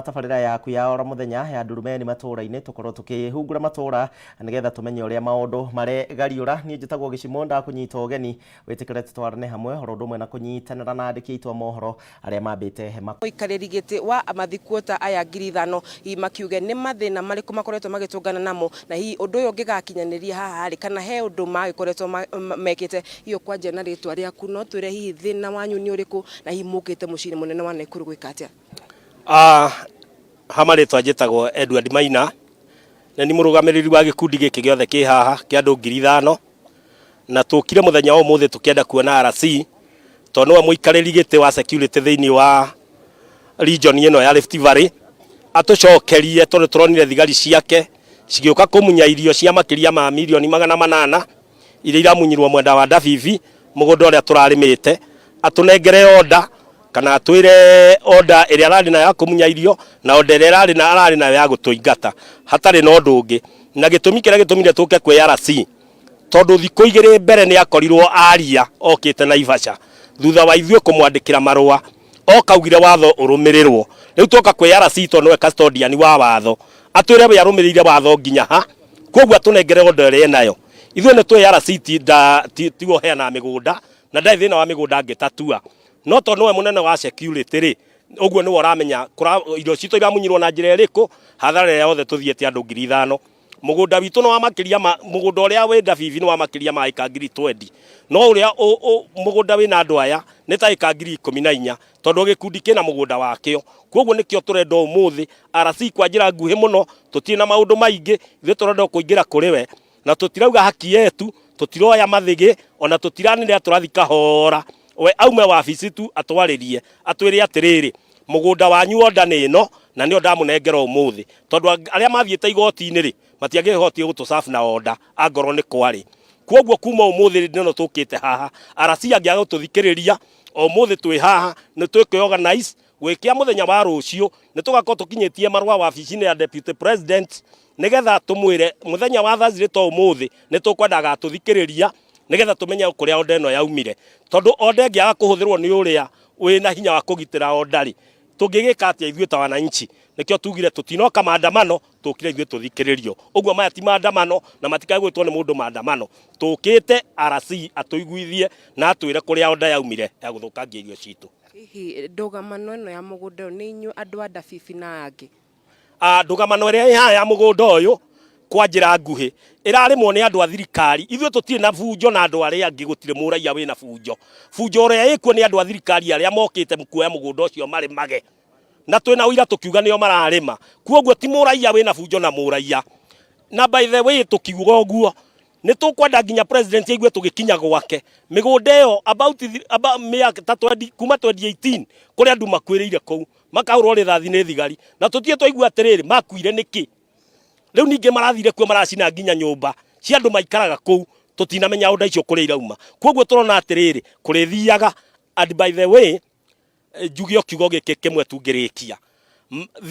Tabarĩra yaku ya oro mũthenya ya Ndurumeni matũũra-inĩ, tũkorwo tũkĩhungura matũũra nĩgetha tũmenye ũrĩa maũndũ maregariũra. Niĩ njĩtagwo Gĩcimo, ndakũnyita ũgeni wĩtĩkĩre tũtwarane hamwe oro ũndũ ũmwe na kũnyitanĩra na andĩki aitũ a mohoro arĩa mambĩte hema. Mũikarĩri gĩtĩ wa mathikuota aya 5,000, hihi makiuge nĩ mathĩna marĩkũ makoretwo magĩtũngana namo, na hihi ũndũ ũyũ ũngĩgakinyanĩria haha rĩ, kana he ũndũ magĩkoretwo mekĩte. Hihi ũkwanjia na rĩtwa rĩaku, no twĩre hihi thĩna wanyu nĩ ũrĩkũ, na hihi mũkĩte mũciĩ-inĩ mũnene wa Naikuru gwĩka atĩa? Ha marĩtwa njĩtagwo Edward Maina, na nĩ mũrũgamĩrĩri wa gĩkundi gĩkĩ gĩothe kĩ haha kĩa andũ 5,000, na tũkire mũthenya wa ũmũthĩ tũkĩenda kuona RC tondũ nĩwe mũikarĩri gĩtĩ wa security thĩinĩ wa region ĩno ya Rift Valley, atũcokerie tondũ tũronire thigari ciake cigĩũka kũmunya irio cia makĩria ma mirioni 800 iria iramunyirwo mwena wa Ndabibi, mũgũnda ũrĩa tũrarĩmĩte, atũnengere order kana atwĩre order ĩrĩa ararĩ nayo ya kũmunya irio na order ĩrĩa ararĩ nayo ya gũtũingata hatarĩ na ũndũ ũngĩ. Na gĩtũmi kĩrĩa gĩtũmire tũke kwĩ RC, tondũ thikũ 2 mbere nĩ akorirwo aria okĩte Naivasha thutha wa ithuĩ kũmwandĩkĩra marũa, okaugire watho ũrũmĩrĩrwo. Rĩu twoka kwĩ RC tondũ nĩwe custodian wa watho, atwĩre we arũmĩrĩire watho nginya ha, koguo atũnengere order ĩrĩa enayo. Ithuĩ nĩ tũĩ RC tiwe ũheanaga mĩgũnda na ndarĩ thĩna wa mĩgũnda angĩtatua, no tondũ nĩwe mũnene wa security rĩ, ũguo nĩwe ũramenya irio citũ iramunyirwo na njĩra ĩrĩkũ, hathara ĩrĩa yothe tũthiĩte andũ 5,000. Mũgũnda witũ nĩ wa makĩria ma mũgũnda ũrĩa wĩ Ndabibi nĩ wa makĩria ma ĩka 20,000, no ũrĩa mũgũnda wĩna andũ aya nĩ ta ĩka 14,000, tondũ gĩkundi kĩna mũgũnda wakĩo. Koguo nĩkĩo tũrenda ũmũthĩ RC kwa njĩra nguhĩ mũno, tũtirĩ na maũndũ maingĩ, ithuĩ tũrenda kũingĩra kũrĩ we, na tũtirauga haki yetu, tũtiroya mathĩgĩ, ona tũtiranĩrĩra, tũrathi kahora. We aume wabici tu atwarĩrie, atwĩre atĩrĩrĩ, mũgũnda wanyu order nĩ ĩno na nĩyo ndamũnengera ũmũthĩ, tondũ arĩa mathiĩte igoti-inĩ rĩ, matiangĩhotire gũtũ na order angorwo nĩ kwarĩ. Koguo kuma ũmũthĩ nĩno tũkĩte haha, RC angĩaga gũtũthikĩrĩria, ũmũthĩ twĩ haha nĩ twĩkĩ organize gwĩkia mũthenya wa rũciũ, nĩ tũgakorwo tũkinyĩtie marũa wabici-inĩ ya deputy president, nĩgetha tũmwĩre mũthenya wa Thursday to ũmũthĩ nĩ tũkwendaga atũthikĩrĩria, nĩgetha tũmenye kũrĩa order ĩno yaumire, tondũ order ĩngĩaga kũhũthĩrwo nĩ ũrĩa wĩna hinya wa kũgitĩra order rĩ, tũngĩgĩka atĩa ithuĩ ta wananchi? Nĩkĩo tugire tũtinoka maandamano, tũkire ithuĩ tũthikĩrĩrio. Ũguo maya ti maandamano na matikae gwĩtwo nĩ mũndũ maandamano. Tũkĩte RC atũiguithie na atwĩre kũrĩa order yaumire ya gũthũkangia irio citũ. Hihi ndũgamano ĩno ya mũgũnda ũyũ nĩ inyuĩ andũ a Ndabibi na angĩ? Ndũgamano ĩrĩa ĩ haha ya mũgũnda ũyũ kwa njĩra nguhĩ ĩrarĩmwo nĩ andũ a thirikari. Ithuĩ tũtirĩ na bunjo na andũ arĩa angĩ, gũtirĩ mũraiya wĩna bunjo. Bunjo ũrĩa ĩkuo nĩ andũ a thirikari arĩa mokĩte kuoya mũgũnda ũcio marĩmage, na twĩna ũira tũkiuga nĩo mararĩma. Koguo ti mũraiya wĩna bunjo na mũraiya. Na by the way, tũkiuga ũguo nĩ tũkwenda nginya president aigue tũgĩkinya gwake. Mĩgũnda ĩyo about mĩaka ta 20, kuma 2018 kũrĩa andũ makuĩrĩire kũu, makahũrwo rĩthathi nĩ thigari, na tũtirĩ twaigua atĩrĩrĩ makuire nĩkĩ. Rĩu ningĩ marathire kuo maracina nginya nyũmba cia andũ maikaraga kũu, tũtinamenya order icio kũrĩa irauma. Koguo tũrona atĩrĩrĩ kũrĩthiaga. And by the way, njuge o kiugo gĩkĩ kĩmwe tu ngĩrĩkia,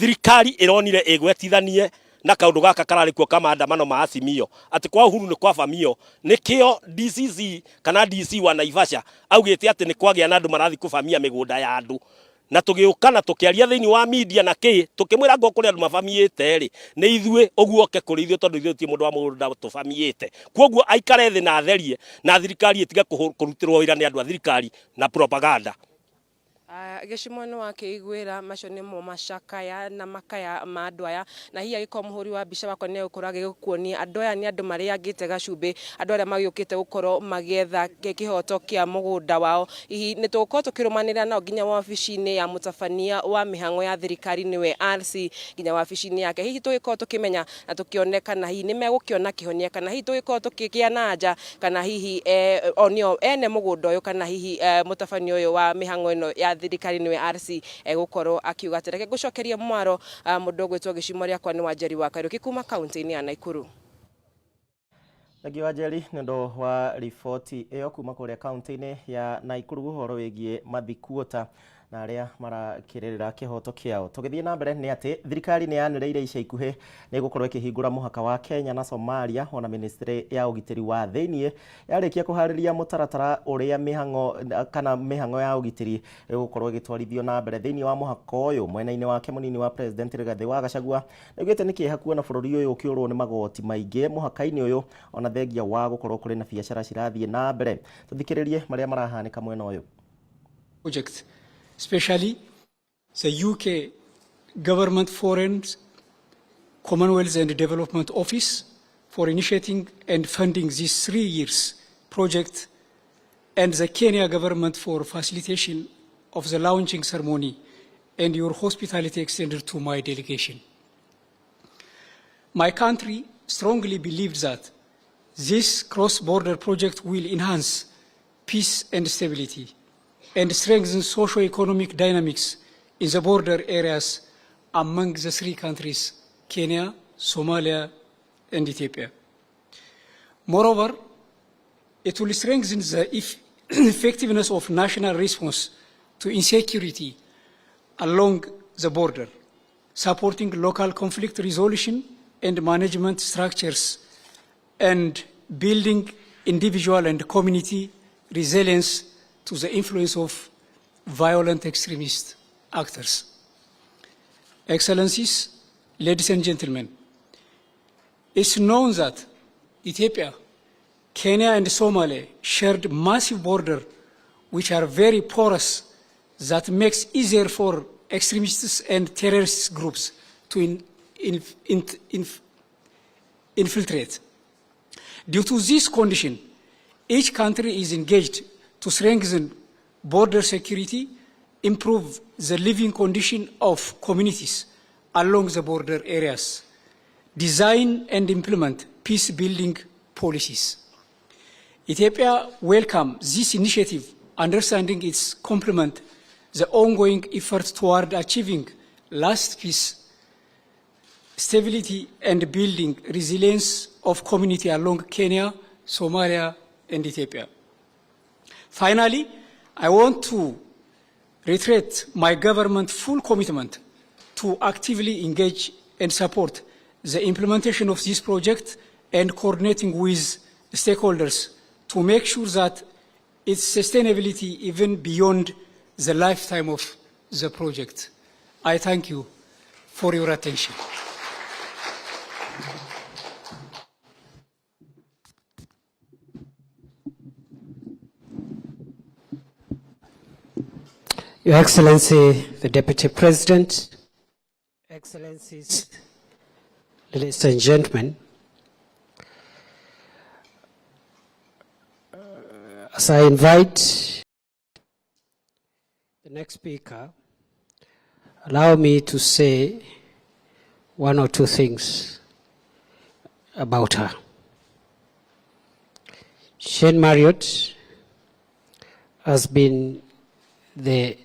thirikari ĩronire ĩgwetithanie na kaũndũ gaka kararĩ kuo ka maandamano ma Azimio atĩ kwa Uhuru nĩ kwabamio, nĩkĩo DCC kana DC wa Naivasha augĩte atĩ nĩ kwagĩa na andũ marathiĩ kũbamia mĩgũnda ya andũ. Na tũgĩũka na tũkĩaria thĩinĩ wa media na kĩ, tũkĩmwĩra ngo kũrĩ andũ mabamiĩte rĩ, nĩ ithuĩ, ũguo oke kũrĩ ithuĩ, tondũ ithuĩ ti mũndũ wa mũgũnda tũbamiĩte. Koguo aikare thĩ na atherie, na thirikari ĩtige kũrutĩrwo wĩra nĩ andũ a thirikari na propaganda. Gĩcimo nĩ wakĩiguĩra macio nĩmo macakaya na makaya ma andũ aya, na hihi angĩkorwo mũhũri wa mbica wakwa nĩ egũkorwo agĩgũkuonia, andũ aya nĩ andũ marĩangĩte gacumbĩ, andũ arĩa magĩũkĩte gũkorwo magĩetha kĩhoto kĩa mũgũnda wao. Hihi nĩ tũgũkorwo tũkĩrũmanĩrĩra nao nginya wabici-inĩ ya mũtabania wa mĩhang'o ya thirikari, nĩwe RC, nginya wabici-inĩ yake, hihi tũgĩkorwo tũkĩmenya na tũkĩone kana hihi nĩ megũkĩona kĩhonia, kana hihi tũgĩkorwo tũkĩgĩa na anja, kana hihi o nĩo ene mũgũnda ũyũ, kana hihi mũtabania ũyũ wa mĩhang'o ĩno ya thirikari, nĩwe RC, egũkorwo akiuga atĩ. Reke ngũcokerie mwaro mũndũ ũgwĩtwo Gĩcimo, rĩakwa nĩ Wanjeri wa Kariũki kuma kaunti-inĩ ya Naikuru. Thengiũ Wanjeri nĩ ũndũ wa riboti ĩyo kuma kũrĩa kaunti-inĩ ya Naikuru ũhoro wĩgiĩ mathikuota. Na arĩa marakĩrĩrĩra kĩhoto kĩao. Tũgĩthiĩ na mbere nĩ atĩ thirikari nĩ yanĩrĩire ica ikuhĩ nĩ ĩgũkorwo ĩkĩhingũra mũhaka wa Kenya na Somalia, ona ministry ya ũgitĩri wa thĩiniĩ yarĩkia kũharĩria mũtaratara ũrĩa mĩhang'o kana mĩhang'o ya ũgitĩri ĩgũkorwo ĩgĩtwarithio na mbere thĩiniĩ wa mũhaka ũyũ. Mwena-inĩ wake, mũnini wa president Rigathĩ wa Gachagua nĩaugĩte nĩ kĩeha kuona bũrũri ũyũ ũkĩũrwo nĩ magoti maingĩ mũhaka-inĩ ũyũ, ona thengia wa gũkorwo kũrĩ na biacara cirathiĩ na mbere. Tũthikĩrĩrie marĩa marahanĩka mwena ũyũ. Project, especially the UK Government Foreign, Commonwealth and Development Office for initiating and funding this 3 years project, and the Kenya government for facilitation of the launching ceremony and your hospitality extended to my delegation. My country strongly believes that this cross-border project will enhance peace and stability and strengthen socio-economic dynamics in the border areas among the three countries, Kenya, Somalia, and Ethiopia. Moreover, it will strengthen the effectiveness of national response to insecurity along the border, supporting local conflict resolution and management structures, and building individual and community resilience to the influence of violent extremist actors. Excellencies, ladies and gentlemen, it's known that Ethiopia, Kenya, and Somalia shared massive border which are very porous, that makes easier for extremists and terrorist groups to infiltrate. Due to this condition, each country is engaged to strengthen border security, improve the living condition of communities along the border areas, design and implement peace-building policies. Ethiopia welcomes this initiative, understanding its complement the ongoing effort toward achieving last peace, stability, and building resilience of community along Kenya, Somalia, and Ethiopia. Finally, I want to reiterate my government full commitment to actively engage and support the implementation of this project and coordinating with stakeholders to make sure that its sustainability even beyond the lifetime of the project. I thank you for your attention. Your Excellency, the Deputy President, Excellencies, ladies and gentlemen, as I invite the next speaker, allow me to say one or two things about her. Jane Marriott has been the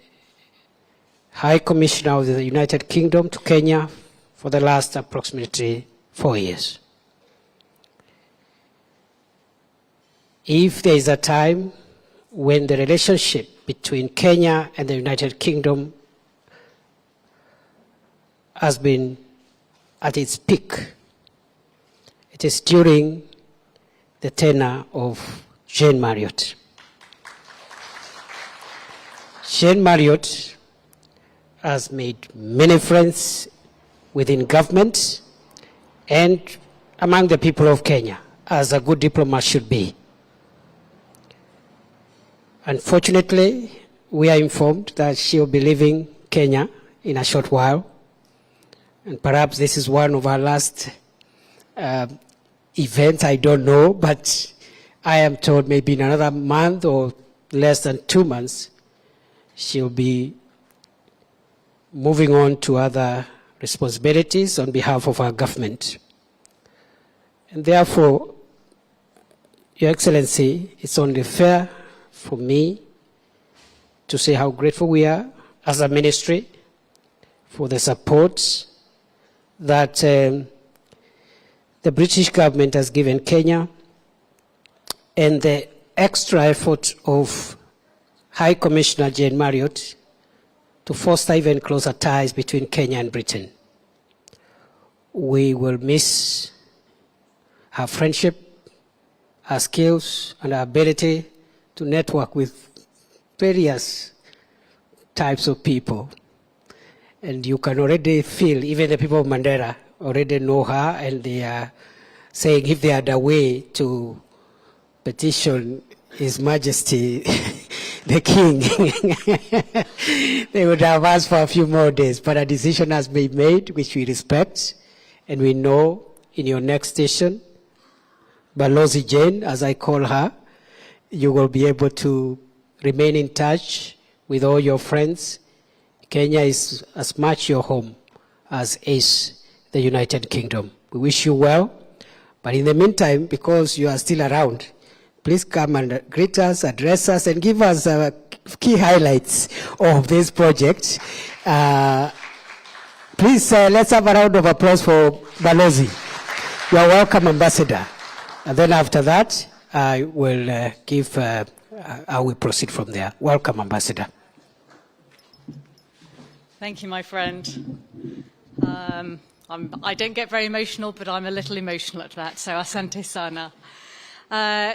High Commissioner of the United Kingdom to Kenya for the last approximately 4 years. If there is a time when the relationship between Kenya and the United Kingdom has been at its peak, it is during the tenure of Jane Marriott. Jane Marriott has made many friends within government and among the people of Kenya, as a good diplomat should be. Unfortunately, we are informed that she will be leaving Kenya in a short while, and perhaps this is one of our last events, I don't know, but I am told maybe in another month or less than 2 months, she'll be moving on to other responsibilities on behalf of our government. And therefore, Your Excellency, it's only fair for me to say how grateful we are as a ministry for the support that the British government has given Kenya and the extra effort of High Commissioner Jane Marriott to foster even closer ties between Kenya and Britain. We will miss her friendship, her skills, and her ability to network with various types of people. And you can already feel, even the people of Mandera already know her, and they are saying if they had a way to petition His Majesty the King, they would have asked for a few more days. But a decision has been made, which we respect, and we know in your next station, Balozi Jane, as I call her, you will be able to remain in touch with all your friends. Kenya is as much your home as is the United Kingdom. We wish you well. But in the meantime, because you are still around, please come and greet us, address us, and give us key highlights of this project. Please, let's have a round of applause for Balozi. You are welcome, Ambassador. And then after that, I will proceed from there. Welcome, Ambassador. Thank you, my friend. I don't get very emotional, but I'm a little emotional at that, so asante sana.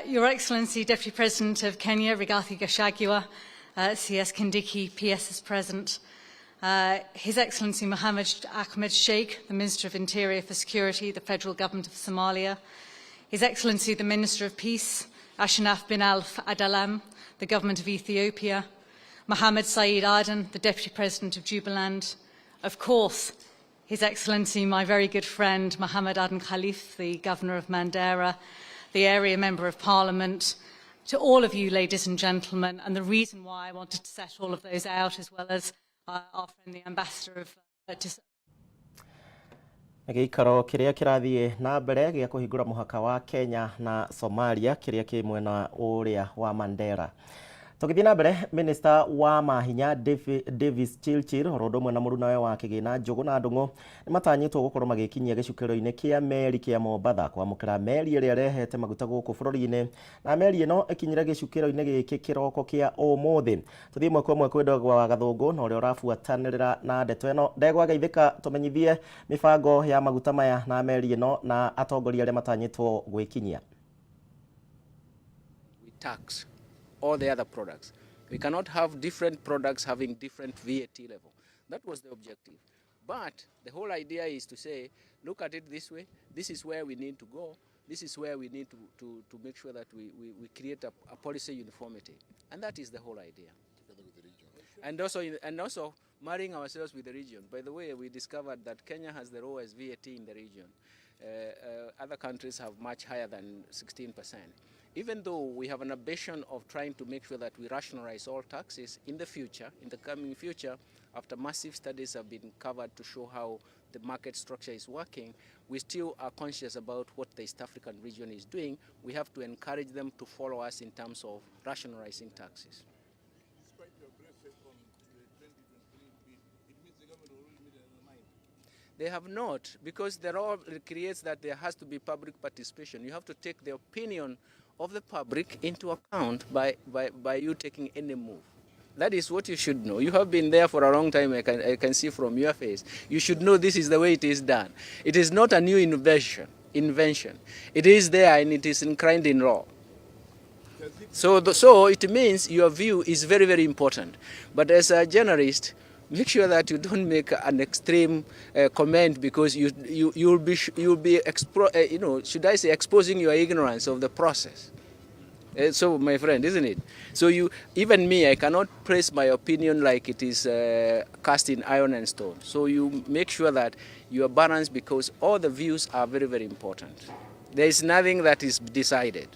Your Excellency, Deputy President of Kenya, Rigathi Gachagua, CS Kindiki, PS is present. His Excellency Mohammed Ahmed Sheikh, the Minister of Interior for Security, the Federal Government of Somalia. His Excellency, the Minister of Peace, Ashanaf bin Alf Adalam, the Government of Ethiopia. Mohammed Saeed Aden, the Deputy President of Jubaland. Of course, His Excellency, my very good friend, Mohammed Aden Khalif, the Governor of Mandera, the area Member of Parliament, to all of you, ladies and gentlemen, and the reason why I wanted to set all of those out, as well as our friend, the Ambassador of to Gĩikaro kĩrĩa kĩrathiĩ na mbere gĩa kũhingũra mũhaka wa Kenya na Somalia kĩrĩa kĩ mwena ũrĩa wa Mandera. Tũgĩthiĩ na mbere, Minista wa mahinya Davis Chirchir oro ũndũ ũmwe na mũrunawe wa kĩgĩna Njũgũna Ndung'u nĩ matanyĩtwo gũkorwo magĩkinyia gĩcukĩro-inĩ kĩa meri kĩa Mombatha kwamũkĩra meri ĩrĩa ĩrehete maguta gũkũ bũrũri-inĩ, na meri ĩno ĩkinyire gĩcukĩro-inĩ gĩkĩ kĩroko kĩa ũmũthĩ. Tũthiĩ ĩmwe kwa ĩmwe kwĩ Ndegwa wa Gathũngũ na ũrĩa ũrabuatanĩrĩra na ndeto ĩno. Ndegwa, geithĩka, tũmenyithie mĩbango ya maguta maya na meri ĩno na atongoria arĩa matanyĩtwo gwĩkinyia. We tax all the other products. We cannot have different products having different VAT level. That was the objective. But the whole idea is to say, look at it this way, this is where we need to go, this is where we need to make sure that we create a policy uniformity. And that is the whole idea. And also marrying ourselves with the region. By the way, we discovered that Kenya has the lowest VAT in the region. Other countries have much higher than 16%. Even though we have an ambition of trying to make sure that we rationalize all taxes in the future, in the coming future, after massive studies have been covered to show how the market structure is working, we still are conscious about what the East African region is doing. We have to encourage them to follow us in terms of rationalizing taxes. Despite your brave on the 2023 bill, it means the government already made another mind. They have not, because the law creates that there has to be public participation. You have to take the opinion of the public into account by you taking any move. That is what you should know. You have been there for a long time, I can see from your face. You should know this is the way it is done. It is not a new invention. It is there and it is enshrined in law. So it means your view is very, very important. But as a journalist, make sure that you don't make an extreme comment, because you'll be should I say, exposing your ignorance of the process. So, my friend, isn't it? So you, even me, I cannot place my opinion like it is cast in iron and stone. So you make sure that you are balanced, because all the views are very, very important. There is nothing that is decided.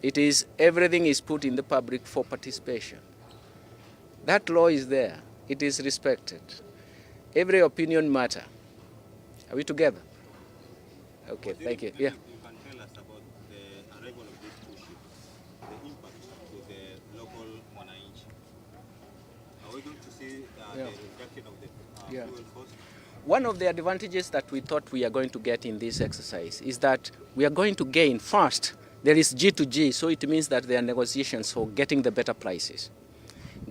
It is everything is put in the public for participation. That law is there. It is respected. Every opinion matter. Are we together? Okay, thank you. Yeah. You can tell us about the arrival of these two ships, the impact to the local mwananchi. Are we going to see the reduction of the fuel cost? One of the advantages that we thought we are going to get in this exercise is that we are going to gain first, there is G to G, so it means that there are negotiations for getting the better prices.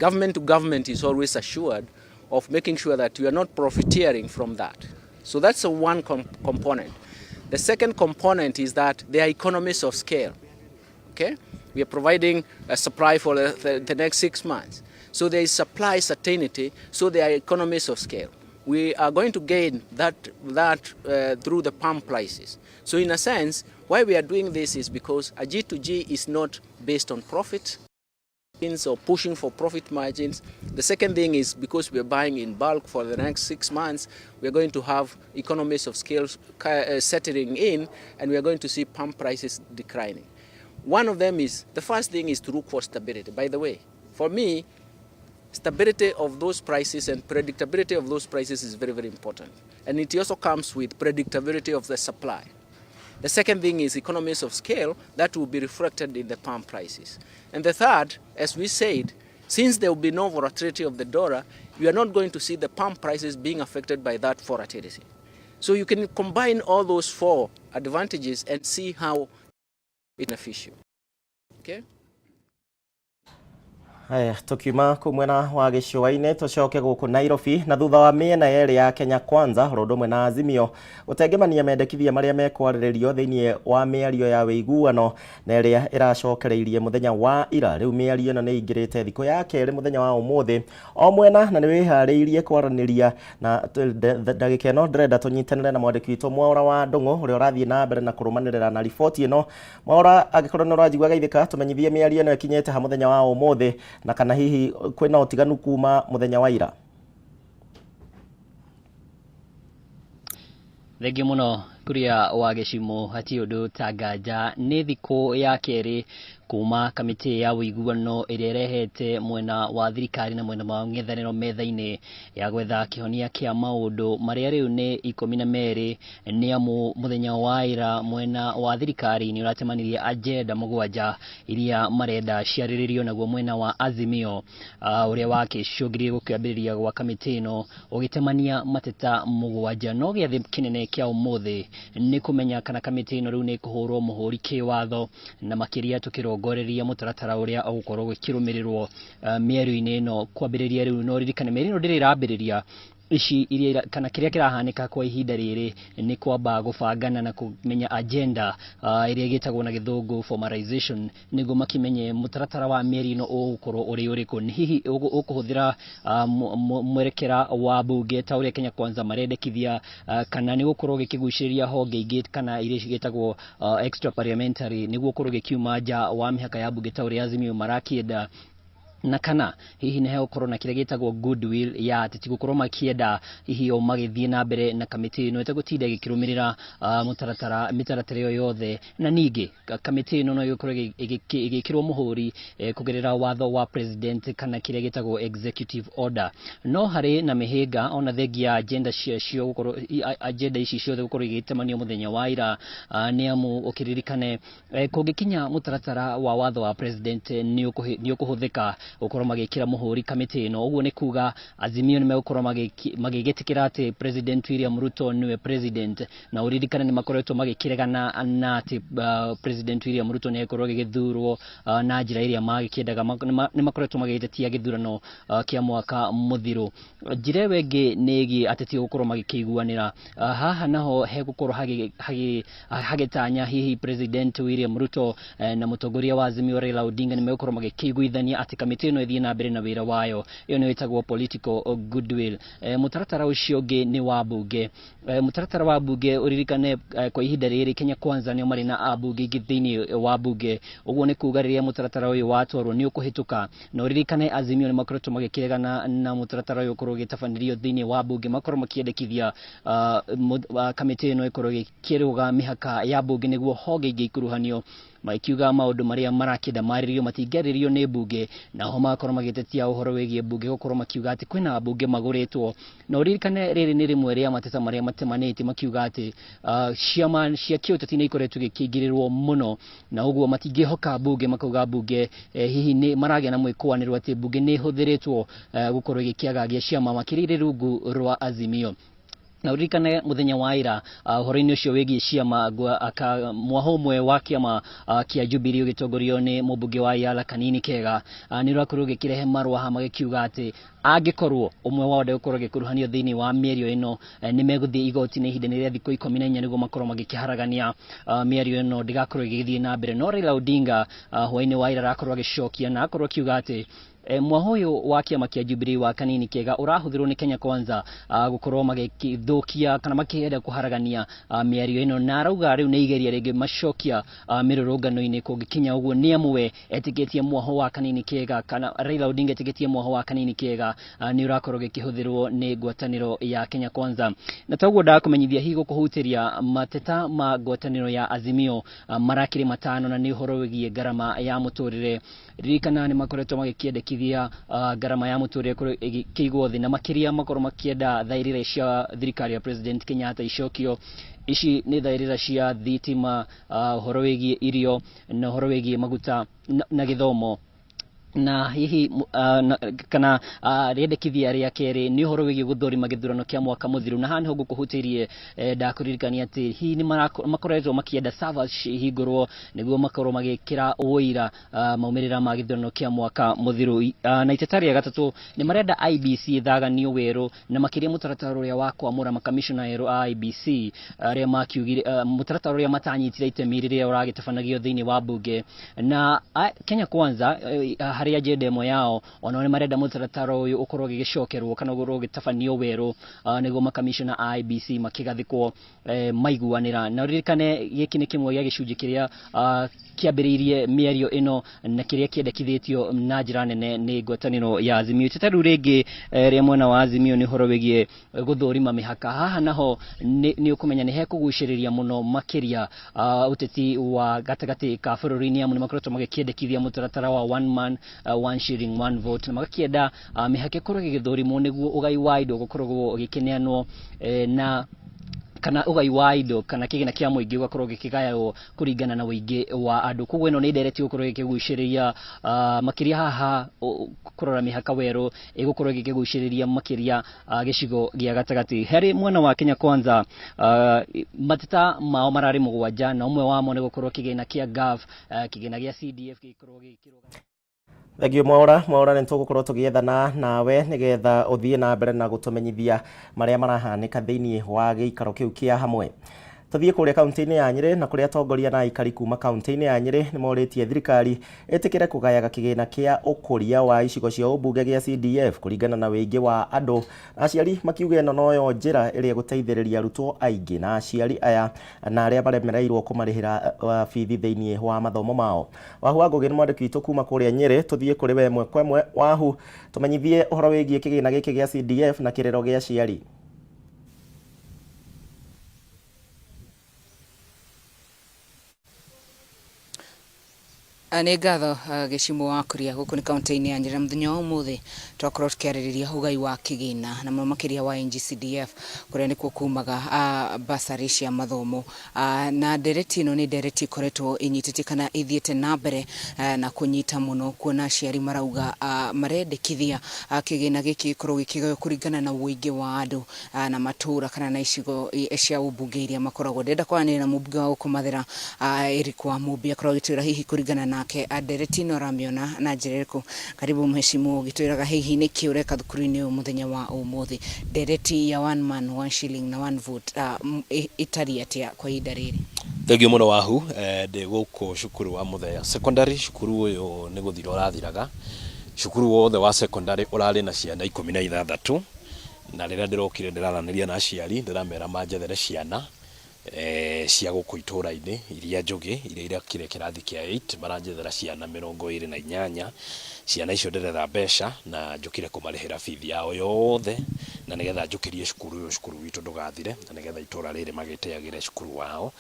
Government to government is always assured of making sure that you are not profiteering from that. So that's one component. The second component is that there are economies of scale. Okay? We are providing a supply for the next 6 months. So there is supply certainty, so there are economies of scale. We are going to gain that through the pump prices. So in a sense, why we are doing this is because a G2G is not based on profit or pushing for profit margins. The second thing is because we are buying in bulk for the next 6 months, we are going to have economies of scale settling in, and we are going to see pump prices declining. One of them is, the first thing is to look for stability. By the way, for me, stability of those prices and predictability of those prices is very, very important. And it also comes with predictability of the supply. The second thing is economies of scale that will be reflected in the pump prices. And the third, as we said, since there will be no volatility of the dollar, you are not going to see the pump prices being affected by that volatility. So you can combine all those four advantages and see how it benefits you. Okay? Haya, tukiuma kuu mwena wa gĩcũa-inĩ tũcoke gũkũ Nairobi na thutha wa mĩena yerĩ ya Kenya Kwanza ũndũ ũmwe na Azimio gũtengemania mendekithia marĩa mekwarĩrĩrio thĩinĩ wa mĩario ya wĩiguano na ĩrĩa ĩracokereirie mũthenya wa ira. Rĩu mĩario ĩno nĩ ĩingĩrĩte thikũ ya kerĩ mũthenya wa ũmũthĩ o mwena na nĩ wĩharĩirie kwaranĩria na ndagĩka ĩno ndĩrenda tũnyitanĩre na mwandĩki witũ Mwaura wa Ndũng'ũ ũrĩa ũrathiĩ na mbere na kũrũmanĩrĩra na riboti ĩno. Mwaura, angĩkorwo nĩ ũranjigua geithĩka, tũmenyithie mĩario ĩno ĩkinyĩte ha mũthenya wa ũmũthĩ na kana hihi kwĩna ũtiganu kuma mũthenya wa ira. Thengiũ mũno Kuria wa Gĩcimo, hatirĩ ũndũ ta nganja nĩ thikũ ya kerĩ kuma kamĩtĩ ya ũiguano ĩrĩa ĩrehete mwena wa thirikari na mwena wa ng'ethanĩro metha-inĩ ya gwetha kĩhonia kĩa maũndũ marĩa rĩu nĩ 12 nĩ amu mũthenya wa ira mwena wa thirikari nĩ ũratemanirie agenda 7 iria marenda ciarĩrĩrio, naguo mwena wa Azimio ũrĩa wakĩcũngĩrĩrie gũkĩambĩrĩria gwa kamĩtĩ ĩno ũgĩtemania mateta 7. No gĩathĩ kĩnene kĩa ũmũthĩ nĩ kũmenya kana kamĩtĩ ĩno rĩu nĩ ĩkũhũrwo mũhũri kĩwatho na makĩria tũkĩrongoreria mũtaratara ũrĩa ũgũkorwo ũgĩkĩrũmĩrĩrwo mĩario-inĩ ĩno kwambĩrĩria rĩu. No ririkane mĩario ĩno ndĩrĩ ĩrambĩrĩria ici iria kana kĩrĩa kĩrahanĩka kwa ihinda rĩrĩ nĩ kwamba gũbangana na kũmenya agenda ĩrĩa ĩgĩtagwo na gĩthũngũ formalization, nĩguo makĩmenye mũtaratara wa mĩario ĩno ũgũkorwo ũrĩ ũrĩkũ. Nĩ hihi ũkũhũthĩra mwerekera wa bunge ta ũrĩa Kenya Kwanza marendekithia, kana nĩ gũkorwo gĩkĩgucĩrĩria honge ingĩ kana iria cigĩtagwo extra parliamentary, nĩguo ũkorwo gĩkiuma nja wa mĩhaka ya bunge ta ũrĩa Azimio marakĩenda, na kana hihi nĩ hegũkorwo na kĩrĩa gĩtagwo goodwill ya atĩ tigũkorwo makĩenda hihi o magĩthiĩ na mbere na kamĩtĩ ĩno ĩtegũtinda ĩgĩkĩrũmĩrĩra mũtaratara mĩtaratara ĩyo yothe. Na ningĩ kamĩtĩ ĩno no ĩgĩkorwo ĩgĩkĩrwo mũhũri kũgerera watho wa president kana kĩrĩa gĩtagwo executive order. No harĩ na mĩhĩnga ona thengia agenda ciacio gũkorwo agenda ici ciothe gũkorwo igĩtemanio mũthenya wa ira, nĩ amu ũkĩririkane kũngĩkinya mũtaratara wa watho wa president nĩ ũkũhũthĩka gũkorwo magĩkĩra mũhũri kamĩtĩ ĩno. Ũguo nĩ kuga Azimio nĩ megũkorwo magĩgĩtĩkĩra atĩ President William Ruto nĩwe president, na ũririkane nĩ makoretwo magĩkĩregana na atĩ President William Ruto nĩ egũkorwo agĩgĩthurwo na njĩra ĩrĩa magĩkĩendaga. Nĩ makoretwo magĩgĩtetia gĩthurano kĩa mwaka mũthiru. Njĩra ĩyo ĩngĩ nĩ ĩgiĩ ateti gũkorwo magĩkĩiguanĩra. Haha naho hegũkorwo hagĩtanya hihi President William Ruto na mũtongoria wa Azimio Raila Odinga nĩ megũkorwo magĩkĩiguithania atĩ kamĩtĩ ĩno ĩthiĩ na mbere na wĩra wayo. Ĩyo nĩyo ĩtagwo political goodwill. Mũtaratara ũcio ũngĩ nĩ wa bunge. Mũtaratara wa bunge ũririkane kwa ihinda rĩrĩ Kenya Kwanza nĩo marĩ na ambunge aingĩ thĩinĩ wa bunge. Ũguo nĩ kuga rĩrĩa mũtaratara ũyũ watwarwo nĩ ũkũhĩtũka. Na ũririkane Azimio nĩ makoretwo magĩkĩregana na mũtaratara ũyũ ũkorwo ũgĩtabanĩrio thĩinĩ wa bunge, makorwo makĩendekithia kamĩtĩ ĩno ĩkorwo ĩgĩkĩrũga mĩhaka ya bunge nĩguo honge ingĩ ikuruhanio, makiuga maũndũ marĩa marakĩenda marĩrĩrio matingĩarĩrĩrio nĩ bunge, naho magakorwo magĩtetia ũhoro wĩgiĩ bunge gũkorwo makiuga atĩ kwĩna ambunge magũrĩtwo. Na ũririkane rĩrĩ nĩ rĩmwe rĩa mateta marĩa matemanĩtie makiuga atĩ ciama cia kĩũteti nĩ ikoretwo igĩkĩingĩrĩrwo mũno, na ũguo matingĩhoka bunge, makauga bunge hihi nĩ maragĩa na mwĩkũanĩro atĩ bunge nĩ ĩhũthĩrĩtwo gũkorwo ĩgĩkĩagagia ciama makĩria irĩ rungu rwa Azimio. Na uririkane muthenya wa ira uhoro-inĩ ũcio wĩgiĩ ciama mwaho ũmwe wa kĩama kĩa Jubilee ũgĩtongorio nĩ mũmbunge wa Yala Kanini Kega nĩ ũrakorwo ũgĩkĩrehe marũa haha magĩkiuga atĩ angĩkorwo ũmwe wao ndegũkorwo agĩkuruhanio thĩinĩ wa mĩario ĩno nĩ megũthiĩ igoti-inĩ ihinda-inĩ rĩa thikũ 14 nĩguo makorwo magĩkĩharagania mĩario ĩno ndĩgakorwo ĩgĩthiĩ na mbere. No Raila Odinga hwaĩ-inĩ wa ira arakorwo agĩcokia na akorwo akiuga atĩ mwaho ũyũ wa kĩama kĩa Jubilee wa Kanini Kega ũrahũthĩrwo nĩ Kenya Kwanza gũkorwo magĩthũkia kana makĩenda kũharagania mĩario ĩno, na arauga rĩu nĩ igeria rĩngĩ macokia mĩrũrũngano-inĩ kũngĩkinya ũguo, nĩ amwe etĩkĩtie mwaho wa Kanini Kega kana Raila Odinga etĩkĩtie mwaho wa Kanini Kega nĩ ũrakorwo ũgĩkĩhũthĩrwo nĩ ngwatanĩro ya Kenya Kwanza. Na toguo ndakũmenyithia hihi gũkũhutĩria mateta ma ngwatanĩro ya Azimio marakĩrĩ matano, na nĩ ũhoro wĩgiĩ ngarama ya mũtũrĩre. Ririkana nĩ makoretwo magĩkĩendekithia ngarama ya mũtũrĩre ĩkorwo ĩgĩkĩigwo thĩ, na makĩria makorwo makĩenda thaĩrĩra cia thirikari ya President Kenyatta icokio. Ici nĩ thaĩrĩra cia thitima, ũhoro wĩgiĩ irio na ũhoro wĩgiĩ maguta na gĩthomo. Na hihi kana rĩendekithia rĩa kerĩ nĩ ũhoro wĩgiĩ gũthũrima gĩthurano kĩa mwaka mũthiru, na haha nĩho ngũkũhutĩrie ndakũririkania atĩ hihi nĩ makoretwo makĩenda servers ihingũrwo nĩguo makorwo magĩkĩra ũira maumĩrĩra ma gĩthurano kĩa mwaka mũthiru. Na iteta rĩa gatatũ nĩ marenda IEBC ĩthaganio werũ, na makĩria mũtaratara ũrĩa wa kwamũra makamishona erũ a IEBC arĩa makiugire mũtaratara ũrĩa matanyitire itemi rĩrĩa ũragĩtabanagio thĩinĩ wa mbunge. Na Kenya Kwanza harĩ agenda ĩmwe yao onao nĩ marenda mũtaratara ũyũ ũkorwo ũgĩgĩcokerwo kana ũkorwo ũgĩtabanio werũ nĩguo makamishona a IEBC makĩgathĩkwo maiguanĩra. Na ũririkane gĩkĩ nĩ kĩmwe gĩa gĩcunjĩ kĩrĩa kĩambĩrĩirie mĩario ĩno na kĩrĩa kĩendekithĩtio na njĩra nene nĩ ngwatanĩro ya Azimio. Iteta rĩu rĩngĩ rĩa mwena wa Azimio nĩ ũhoro wĩgiĩ gũthũrima mĩhaka. Haha naho nĩ ũkũmenya nĩ hekũgucĩrĩria mũno makĩria ũteti wa gatagatĩ ka bũrũri, nĩ amu nĩ makoretwo magĩkĩendekithia mũtaratara wa one man one shilling one vote, na magakĩenda mĩhaka ĩkorwo ĩgĩgĩthũrimwo nĩguo ũgai wa indo gũkoragwo ũgĩkĩneanwo na kana ũgai wa indo kana kĩgĩna kĩa mũingĩ ũgakorwo gĩkĩgaywo kũringana na ũingĩ wa andũ. Koguo ĩno nĩ ndereti gũkorwo ĩgĩkĩgucĩrĩria makĩria haha kũrora mĩhaka werũ ĩgũkorwo ĩgĩkĩgucĩrĩria makĩria gĩcigo gĩa gatagatĩ. Harĩ mwena wa Kenya Kwanza mateta mao mararĩ 7, na ũmwe wamo nĩ gũkorwo kĩgĩna kĩa GAF kĩgĩna gĩa CDF gĩgĩkorwo gĩgĩkĩrwo. Thengiũ Mwaura. Mwaura, nĩ tũgũkorwo tũgĩethana nawe nĩgetha ũthiĩ na mbere na gũtũmenyithia marĩa marahanĩka thĩinĩ wa gĩikaro kĩu kĩa hamwe. Tũthiĩ kũrĩa kaunti-inĩ ya Nyĩrĩ, na kũrĩa atongoria na aikari kuma kaunti-inĩ ya Nyĩrĩ nĩ morĩtie thirikari ĩtĩkĩre kũgayaga kĩgĩna kĩa ũkũria wa icigo cia ũmbunge gĩa CDF kũringana na wĩingĩ wa andũ, na aciari makiuga ĩno noyo njĩra ĩrĩa ĩgũteithĩrĩria arutwo aingĩ na aciari aya na arĩa maremereirwo kũmarĩhĩra bithi thĩinĩ wa mathomo mao. Wahu wa Ngũgĩ nĩ mwandĩki witũ kuma kũrĩa Nyĩrĩ. Tũthiĩ kũrĩ we ĩmwe kwa ĩmwe. Wahu, tũmenyithie ũhoro wĩgiĩ kĩgĩna gĩkĩ gĩa CDF na kĩrĩro gĩa aciari. Nĩ ngatho Gĩcimũ wa Kuria. Gũkũ nĩ kaunti-inĩ ya Nyĩrĩ, na mũthenya wa ũmũthĩ twakorwo tũkĩarĩrĩria ũgai wa kĩgĩna na mũno makĩria wa NGCDF kũrĩa nĩkuo kumaga bursary cia mathomo, na ndereti ĩno nĩ ndereti ĩkoretwo ĩnyitĩtie kana ĩthiĩte na mbere na kũnyita mũno, kuona aciari marauga marendekithia kĩgĩna gĩkĩ gĩkorwo gĩkĩgaywo kũringana na ũingĩ wa andũ na matũra kana na icigo cia ũmbunge iria makoragwo. Ndĩrenda kwaranĩria na mũmbunge wa gũkũ Mathĩra, Eric wa Mũmbi, akorwo agĩtwĩra hihi kũringana nake ndereti ĩno aramĩona na njĩra ĩrĩkũ. Karibu mheshimiwa, ũgĩtwĩraga hihi nĩkĩ ũreka thukuru-inĩ ũyũ mũthenya wa ũmũthĩ. Ndereti ya one man one shilling na one vote ĩtariĩ atĩa kwa ihinda rĩrĩ? Thengiũ mũno Wahu, ndĩ gũkũ cukuru wa Mũthea Secondary. Cukuru ũyũ nĩ gũthira ũrathiraga. Cukuru wothe wa secondary ũrarĩ na ciana 16, na rĩrĩa ndĩrokire ndĩraranĩria na aciari ndĩramera manjethere ciana cia gũkũ itũra-inĩ iria njũgĩ iria irekire kĩrathi kĩa 8, maranjethera ciana 28. Ciana icio ndĩretha mbeca na njũkire kũmarĩhĩra bithi yao yothe, na nĩgetha njũkĩrie cukuru ũyũ, cukuru witũ ndũgathire, na nĩgetha itũra rĩrĩ magĩtĩagĩre cukuru wao.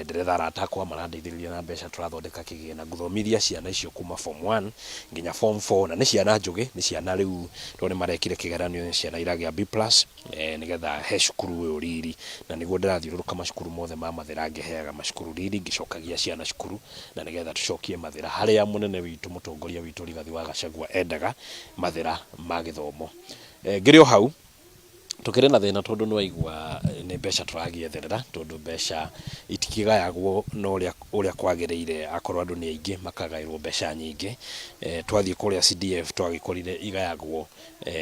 Ndĩretha arata akwa marandeithĩrĩria na mbeca, tũrathondeka kĩgĩna ngũthomithia ciana icio kuma form 1 nginya form 4, na nĩ ciana njũgĩ, nĩ ciana rĩu tondũ nĩ marekire kĩgeranio, nĩ ciana iragĩa B plus, nĩgetha he cukuru ũyũ riri, na nĩguo ndĩrathiũrũrũka macukuru mothe ma Mathĩra ngĩheaga macukuru riri, ngĩcokagia ciana cukuru, na nĩgetha tũcokie Mathĩra harĩa mũnene witũ, mũtongoria witũ Rigathi wa Gachagua endaga Mathĩra ma gĩthomo. Ngĩrĩ o hau, Tũkĩrĩ na thĩna tondũ nĩwaigua nĩ mbeca tũragĩetherera tondũ mbeca itikĩgayagwo na ũrĩa ũrĩa kwagĩrĩire akorwo andũ nĩ aingĩ makagaĩrwo mbeca nyingĩ. Twathiĩ kũrĩa CDF twagĩkorire igayagwo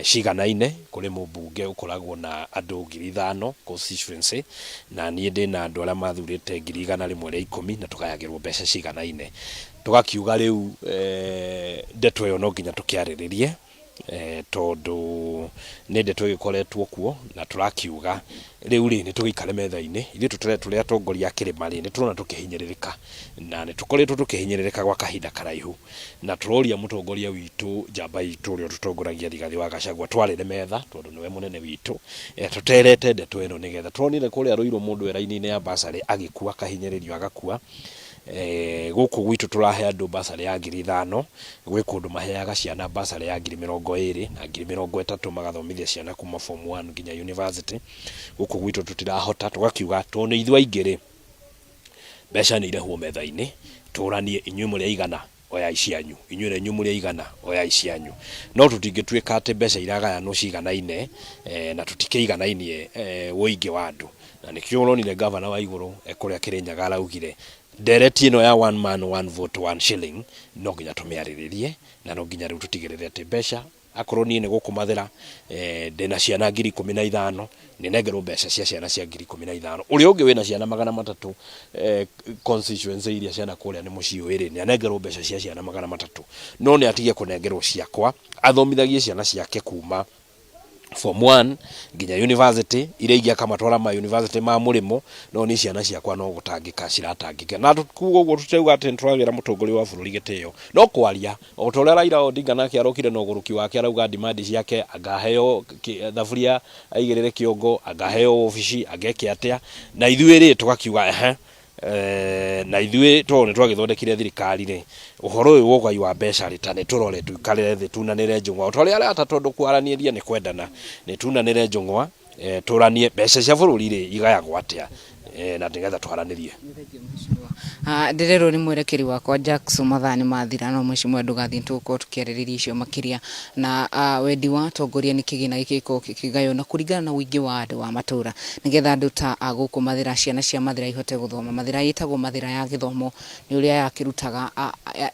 ciganaine, kũrĩ mũmbunge ũkoragwo na andũ 5,000 constituency na niĩ ndĩna andũ arĩa mathurĩte 110,000 na tũgayagĩrwo mbeca ciganaine. Tũgakiuga rĩu ndeto ĩyo no nginya tũkĩarĩrĩrie tondũ nĩ ndeto ĩgĩkoretwo kuo na tũrakiuga rĩu rĩ nĩ tũgĩikare metha-inĩ ithuĩ tũtũre tũrĩ atongoria a kĩrĩma rĩ nĩ tũrona tũkĩhinyĩrĩrĩka na nĩ tũkoretwo tũkĩhinyĩrĩrĩka gwa kahinda karaihu na tũroria mũtongoria witũ njamba itũ ũrĩa ũtũtongoragia Rigathĩ wa Gachagua twarĩre metha tondũ nĩwe mũnene witũ tũterete ndeto ĩno nĩgetha tũronire kũrĩa Ruiru mũndũ e raini-inĩ ya bursary agĩkua akahinyĩrĩrio agakua. Gũkũ gwitũ tũrahe andũ bursary ya 5,000, gwĩ kũndũ maheaga ciana bursary ya 20,000 na 30,000 magathomithia ciana kuma form one nginya university. Gũkũ gwitũ tũtirahota, tũgakiuga tondũ nĩ ithuĩ aingĩ rĩ, mbeca nĩ irehwo metha-inĩ, tũranie inyuĩ mũrĩ aigana, oyai cianyu, inyuĩ na inyuĩ mũrĩ aigana, oyai cianyu. No tũtingĩtuĩka atĩ mbeca iragayanwo ciganaine na tũtikĩiganainie ũingĩ wa andũ. Na nĩkĩo ũronire ngavana wa igũrũ e kũrĩa Kĩrĩnyaga araugire ndereti ĩno ya one man one vote one shilling no nginya tũmĩarĩrĩrie na no nginya rĩu tũtigĩrĩre atĩ mbeca akorwo niĩ nĩ gũkũ Mathĩra ndĩna ciana 15,000 nĩ nengerwo mbeca cia ciana cia 15,000. Ũrĩa ũngĩ wĩna ciana 300 constituency iria ciana kũrĩa nĩ mũciũĩ rĩ, nĩ anengerwo mbeca cia ciana 300. No nĩ atige kũnengerwo ciakwa athomithagie ciana ciake kuma form 1 nginya university iria ingĩ akamatwara ma university ma mũrĩmo no niĩ ciana ciakwa no gũtangĩka ciratangĩka na kuga ũguo tũtirauga atĩ nĩtũragĩra mũtongoria wa bũrũri gĩtĩo no kwaria o ta ũrĩa Raila Odinga nake arokire na ũgũrũki wake arauga demand ciake anga aheo thaburia aigĩrĩre kĩongo anga aheo obici anga eke atĩa na ithuĩ rĩ tũgakiuga ehe Na ithuĩ tondũ nĩ twagĩthondekire thirikari rĩ, ũhoro ũyũ wa ũgai wa mbeca rĩ, ta nĩ tũrore tũikarĩre thĩ tunanĩre njũng'wa, o ta ũrĩa arata tondũ kwaranĩria nĩ kwendana, nĩ tunanĩre njũng'wa, tũranie mbeca cia bũrũri rĩ, igayagwo atĩa, na nĩgetha twaranĩrie. Ndĩrerwo nĩ mwerekeri wakwa Jackson mathaa nĩ mathira no mheshimiwa ndũgathiĩ nĩ tũgũkorwo tũkĩarĩrĩria icio makĩria na wendi wa atongoria nĩ kĩgĩna gĩkĩ gĩkorwo gĩkĩgaywo na kũringana na ũingĩ wa andũ wa matũra nĩgetha andũ ta a gũkũ Mathĩra ciana cia Mathĩra ihote gũthoma. Mathĩra ĩtagwo Mathĩra ya gĩthomo nĩ ũrĩa yakĩrutaga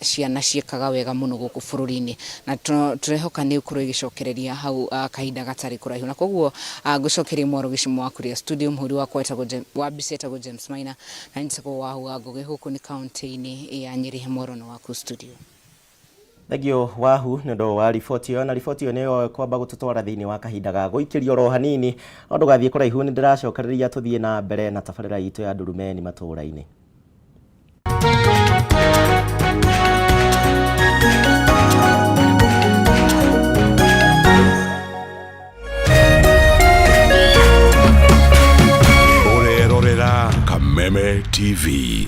ciana ciĩkaga wega mũno gũkũ bũrũri-inĩ na tũrehoka nĩ ĩgũkorwo ĩgĩcokereria hau kahinda gatarĩ kũraihu na koguo ngũcokerie mwaro gĩcimo wa kũrĩa studio mũhũri wakwa etagwo wa mbica etagwo James Maina na njĩtagwo Wahu wa Ngũgĩ gũkũ nĩ kaũntĩ-inĩ ya Nyĩrĩ mwaro nĩ waku studio. Thengio Wahu nĩ ũndũ wa riboti ĩyo, na riboti ĩyo nĩyo ĩkwamba gũtũtwara thĩinĩ wa kahinda ga gũikĩrio oro hanini, no ndũgathiĩ kũraihu nĩ ndĩracokereria tũthiĩ na mbere na tabarĩra itũ ya Ndurumeni matũũra-inĩ. Ũrerorera Kameme TV.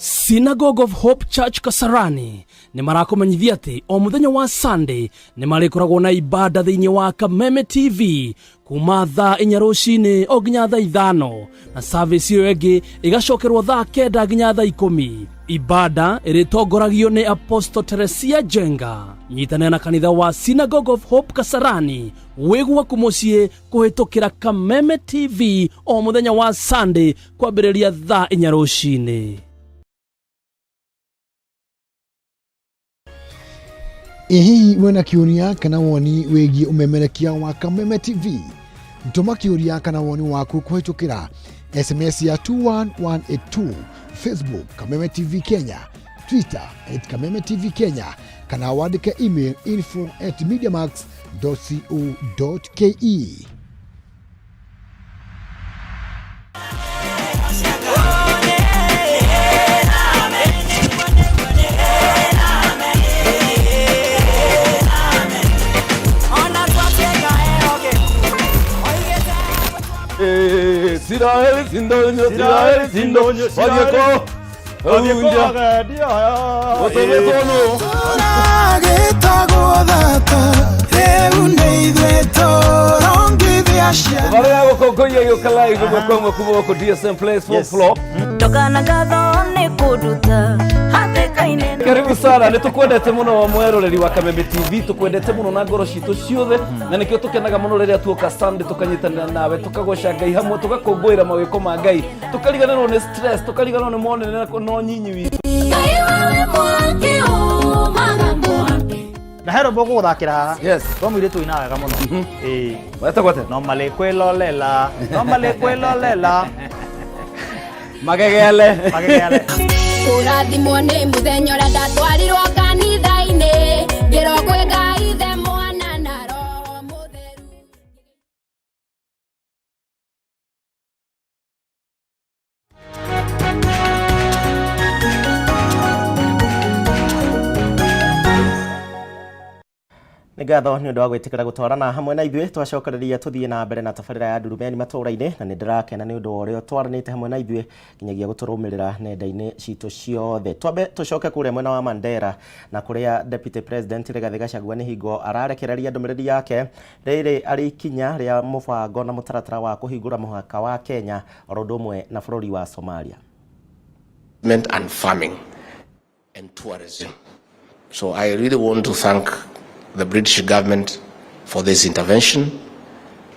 Synagogue of Hope Church Kasarani nĩ marakũmenyithia atĩ o mũthenya wa Sunday nĩ marĩkoragwo na ibada thĩinĩ wa Kameme TV kuma thaa 4 rũcinĩ o nginya thaa 5 na service ĩyo ĩngĩ ĩgacokerwo thaa 9 nginya thaa 10. Ibada ĩrĩtongoragio nĩ Apostle Teresia Jenga. Nyitanĩra na kanitha wa Synagogue of Hope Kasarani wĩ gwaku mũciĩ kũhĩtũkĩra Kameme TV o mũthenya wa Sunday kwambĩrĩria thaa 4 rũcinĩ. Ĩ hihi wĩna kĩũria kana woni wĩgiĩ ũmemerekia wa Kameme TV? Tũma kĩũria kana woni waku kũhĩtũkĩra SMS ya 21182, Facebook Kameme TV Kenya, Twitter at Kameme TV Kenya, kana wandĩke email info at mediamax.co.ke. Isiraeli sindonyo, Isiraeli sindonyo, wathiĩ kũ? Gũtũmĩtwo nũ? Gĩtagwo thata rĩu nĩ ithuĩ tũrongithia. ya ciana. Thabarĩ ya gũkũngũiya gĩũka live ĩmwe kwa ĩmwe kuma gũkũ DSM Place fourth floor. Ndogana ngatho nĩ kũnduta hatĩka-inĩ. Karibu sana, nĩ tũkwendete mũno mweroreri wa Kameme TV, tũkwendete mũno na ngoro citũ ciothe, na nĩkĩo tũkenaga mũno rĩrĩa tuoka Sunday tũkanyitanĩra nawe, tũkagoca Ngai hamwe, tũgakũngũĩra mawĩko ma Ngai, tũkariganĩrwo nĩ stress, tũkariganĩrwo nĩ monene na nyinyi witũ. Ngai wewe mwaki umaga mwaki. Na he rwĩmbo ngũgũthakĩra haha. Yes. Rwa mũirĩtu ũinaga wega mũno. Ĩĩ. Wetagwo atĩa? No malĩ kwĩlolela, no malĩ kwĩlolela. Magegele. Magegele. Kũrathimwo nĩ mũthenya ũrĩa ndatwarirwo kanitha-inĩ ngĩrwo kwĩ Ngai Ithe Mwana na Roho Mũtheru. Nĩ ngatho nĩ ũndũ wa gwĩtĩkĩra gũtwarana hamwe na ithuĩ. Twacokereria tũthiĩ na mbere na tabarĩra ya Ndurumeni matũũra-inĩ, na nĩ ndĩrakena nĩ ũndũ wa ũrĩa ũtwaranĩte hamwe na ithuĩ nginyagia gũtũrũmĩrĩra nenda-inĩ citũ ciothe. Twambe tũcoke kũrĩa mwena wa Mandera, na kũrĩa Deputy President Rigathĩ Gachagua nĩ hingo ararekereria ndũmĩrĩri yake, rĩrĩ arĩ ikinya rĩa mũbango na mũtaratara wa kũhingũra mũhaka wa Kenya oro ũndũ ũmwe na bũrũri wa Somalia. And farming and tourism. So I really want to thank the British government for this intervention,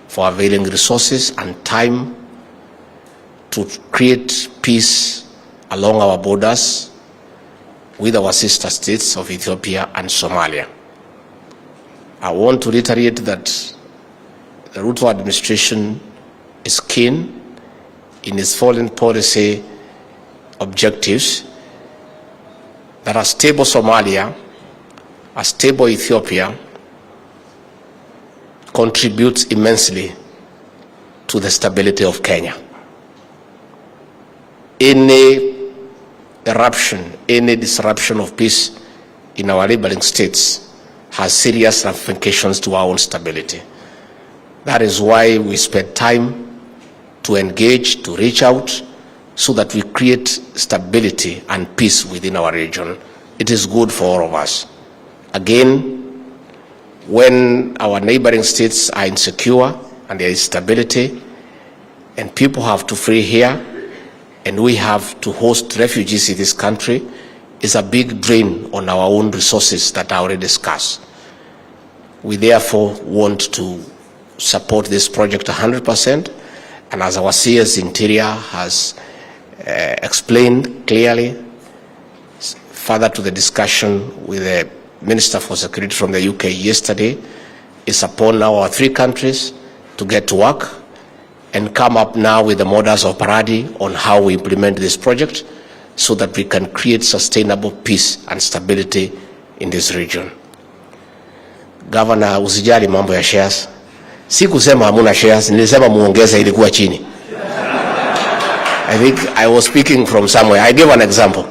for availing resources and time to create peace along our borders with our sister states of Ethiopia and Somalia. I want to reiterate that the Ruto administration is keen in its foreign policy objectives that a stable Somalia, a stable Ethiopia contributes immensely to the stability of Kenya. Any eruption, any disruption of peace in our neighboring states has serious ramifications to our own stability. That is why we spend time to engage, to reach out, so that we create stability and peace within our region. It is good for all of us. Again, when our neighboring states are insecure and there is stability, and people have to flee here, and we have to host refugees in this country, is a big drain on our own resources that are already scarce. We therefore want to support this project 100%, and as our CS Interior has explained clearly, further to the discussion with the Minister for Security from the UK yesterday, it's upon our three countries to get to work and come up now with the modus operandi on how we implement this project so that we can create sustainable peace and stability in this region. Governor, usijali mambo ya shares. Sikusema hamuna shares, nilisema muongeze, ilikuwa chini. I think I was speaking from somewhere. I gave an example.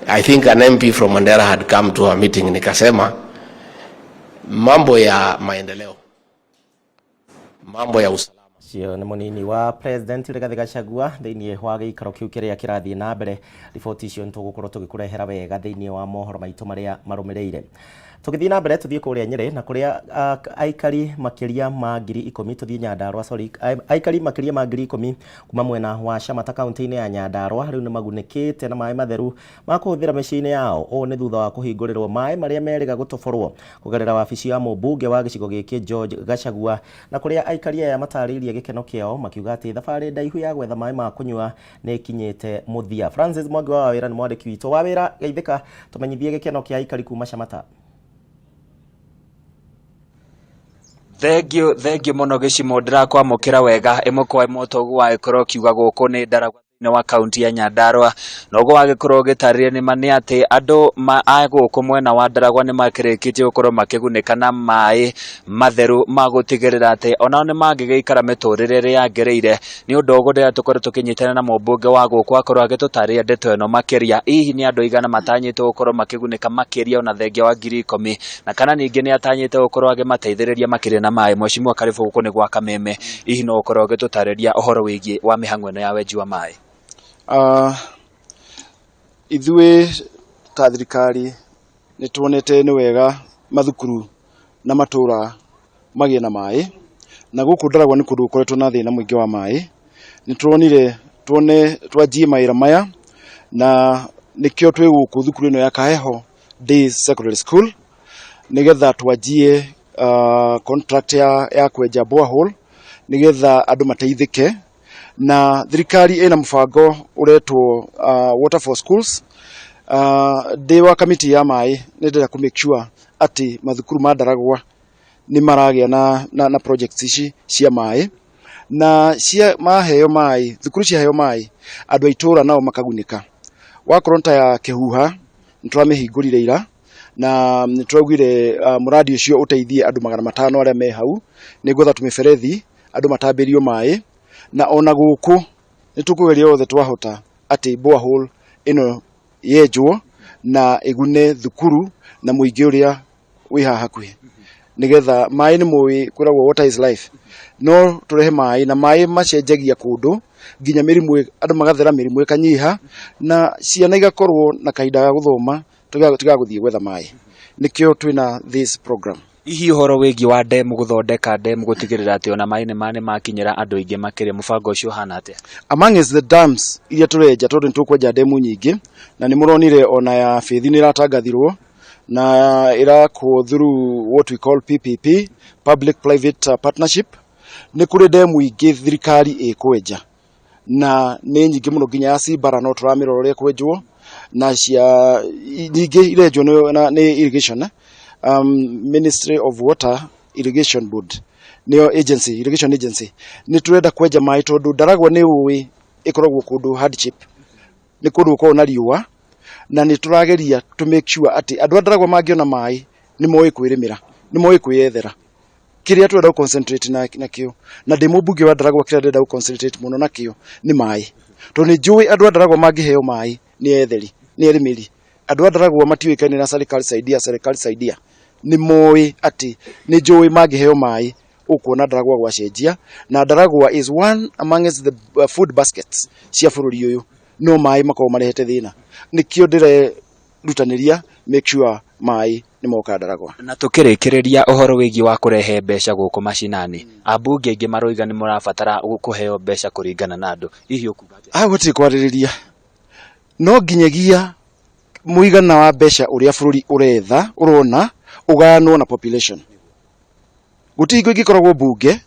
I think an MP from Mandera had come to a meeting, nikasema mambo ya maendeleo, mambo ya usalama. Cio nĩ mũnini wa President Rigathĩ Gachagua thĩinĩ wa gĩikaro kĩu kĩrĩa kĩrathiĩ na mbere. Riboti icio nĩ tũgũkorwo tũgĩkũrehera wega thĩinĩ wa mohoro maitũ marĩa marũmĩrĩire. Tũgĩthiĩ na mbere, tũthiĩ kũrĩa Nyĩrĩ, na kũrĩa aikari makĩria ma 10,000, tũthiĩ Nyandarũa, sorry, aikari makĩria ma 10,000 kuma mwena wa Shamata kaunti-inĩ ya Nyandarũa rĩu nĩ magunĩkĩte na maĩ matheru ma kũhũthĩra mĩciĩ-inĩ yao. Ũũ nĩ thutha wa kũhingũrĩrwo maĩ marĩa merĩga gũtoborwo kũgerera wabici ya mũmbunge wa gĩcigo gĩkĩ George Gachagua, na kũrĩa aikari aya matarĩirie gĩkeno kĩao makiuga atĩ thabarĩ ndaihu ya gwetha maĩ ma kũnyua nĩ ĩkinyĩte mũthia. Francis Mwangi wa Wawĩra nĩ mwandĩki witũ wa wĩra. Geithĩka, tũmenyithie gĩkeno kĩa aikari kuma Shamata. Thengio, thengio mũno Gĩcimo, ndĩrakwamũkĩra wega ĩmwe kwa ĩmwe. Toguo wagĩkorwo ũkiuga, gũkũ nĩ Ndaragwa thĩinĩ wa kaunti ya Nyandarua, na ũguo wagĩkorwo ũgĩtarĩria nĩ ma nĩ atĩ andũ a gũkũ mwena wa Ndaragwa nĩ makĩrĩkĩtie gũkorwo makĩgunĩka na maĩ matheru ma gũtigĩrĩra atĩ onao nĩ mangĩgĩikara mĩtũrĩre ĩrĩa yagĩrĩire. Nĩ ũndũ ũguo ndĩrenda tũkorwo tũkĩnyitana na mũmbunge wa gũkũ akorwo agĩtũtarĩria ndeto ĩno makĩria. Hihi nĩ andũ aigana matanyĩtwo gũkorwo makĩgunĩka makĩria ona thengia wa 10,000, na kana ningĩ nĩ atanyĩte gũkorwo agĩmateithĩrĩria makĩria na maĩ? Mheshimiwa, karibu gũkũ nĩ gwa Kameme. Hihi no ũkorwo ũgĩtũtarĩria ũhoro wĩgiĩ wa mĩhang'o ĩno ya wenji wa maĩ? Ithuĩ ta thirikari nĩ tuonete nĩ wega mathukuru na matũra magĩe na maĩ, Na gũkũ Ndaragwa nĩ kũndũ gũkoretwo na thĩna mũingĩ wa maĩ. Nĩ turonire tuone twanjie mawĩra maya na nĩkĩo twĩ gũkũ thukuru ĩno ya Kaheho Day Secondary School nĩgetha twanjie contract ya kwenja borehole nĩgetha andũ mateithĩke. Na thirikari ĩna mũbango ũretwo Water for Schools. Ndĩ wa kamĩtĩ ya maĩ nĩ ndĩrenda kũ make sure atĩ mathukuru ma Ndaragwa nĩ maragĩa na projects ici cia maĩ, na cia maheo maĩ, thukuru ciaheo maĩ, andũ a itũra nao makagunĩka. Wakorwo nĩ ta ya Kĩhuha, nĩ tũramĩhingũrire ira, na nĩ tũraugire mũradi ũcio ũteithie andũ 500 arĩa me hau, nĩ gwetha tũmĩberethi andũ matambĩrio maĩ, na ona gũkũ nĩ tũkũgeria othe twahota atĩ borehole ĩno yenjwo na ĩgune thukuru na mũingĩ ũrĩa wĩ haha hakuhĩ, nĩgetha maĩ nĩ mũĩ kwĩragwo water is life, no tũrehe maĩ na maĩ macenjagia kũndũ nginya mĩrimũ, andũ magathera mĩrimũ ĩkanyiha na ciana igakorwo na kahinda ga gũthoma tiga gũthiĩ gwetha maĩ. Nĩkĩo twĩna this program. Hihi ũhoro wĩgiĩ wa ndemu, gũthondeka ndemu, gũtigĩrĩra atĩ ona maĩ nĩ makinyĩra andũ aingĩ makĩria, mũbango ũcio ũhana atĩa? Amongst the dams iria tũrenja, tondũ nĩ tũkwenja ndemu nyingĩ, na nĩ mũronire ona ya Faith nĩ ĩratangathirwo na ĩrakwo through what we call PPP, public private partnership. Nĩ kũrĩ ndemu ingĩ thirikari ĩkwenja na nĩ nyingĩ mũno, nginya ya Cimbara no tũramĩrora ũrĩa ĩkwenjwo, na cia nyingĩ irenjwo nĩ irrigation, Ministry of Water Irrigation Board nĩyo agency, irrigation agency. Nĩ tũrenda kwenja maĩ tondũ Ndaragwa nĩ ũĩ ĩkoragwo kũndũ hardship, nĩ kũndũ gũkoragwo na riũa, na nĩ tũrageria to make sure atĩ andũ a Ndaragwa mangĩona maĩ nĩ moĩ kwĩrĩmĩra, nĩ moĩ kwĩyethera. Kĩrĩa tũrenda gũ concentrate nakĩo, na ndĩ mũmbunge wa Ndaragwa, kĩrĩa ndĩrenda gũ concentrate mũno nakĩo nĩ maĩ, tondũ nĩ njũĩ andũ a Ndaragwa mangĩheo maĩ nĩ etheri, nĩ erĩmĩri. Andũ a Ndaragwa matiũĩkaine na serikali saidia, serikali saidia. Nĩ moĩ atĩ nĩ njũĩ mangĩheo maĩ ũkuona Ndaragwa gwacenjia, na Ndaragwa is one amongst the food baskets cia bũrũri ũyũ, no maĩ makoragwo marehete thĩna. Nĩkĩo ndĩrerutanĩria make sure maĩ nĩ moka Ndaragwa. Na tũkĩrĩkĩrĩria, ũhoro wĩgiĩ wa kũrehe mbeca gũkũ macinani, ambunge aingĩ maroiga nĩ mũrabatara kũheo mbeca kũringana na andũ, hihi ũkuga atĩa? Hau hatirĩ kwarĩrĩria, no nginyagia mũigana wa mbeca ũrĩa bũrũri ũretha ũrona ũgayanwo na population. Gũtirĩ hingo ingĩkoragwo mbunge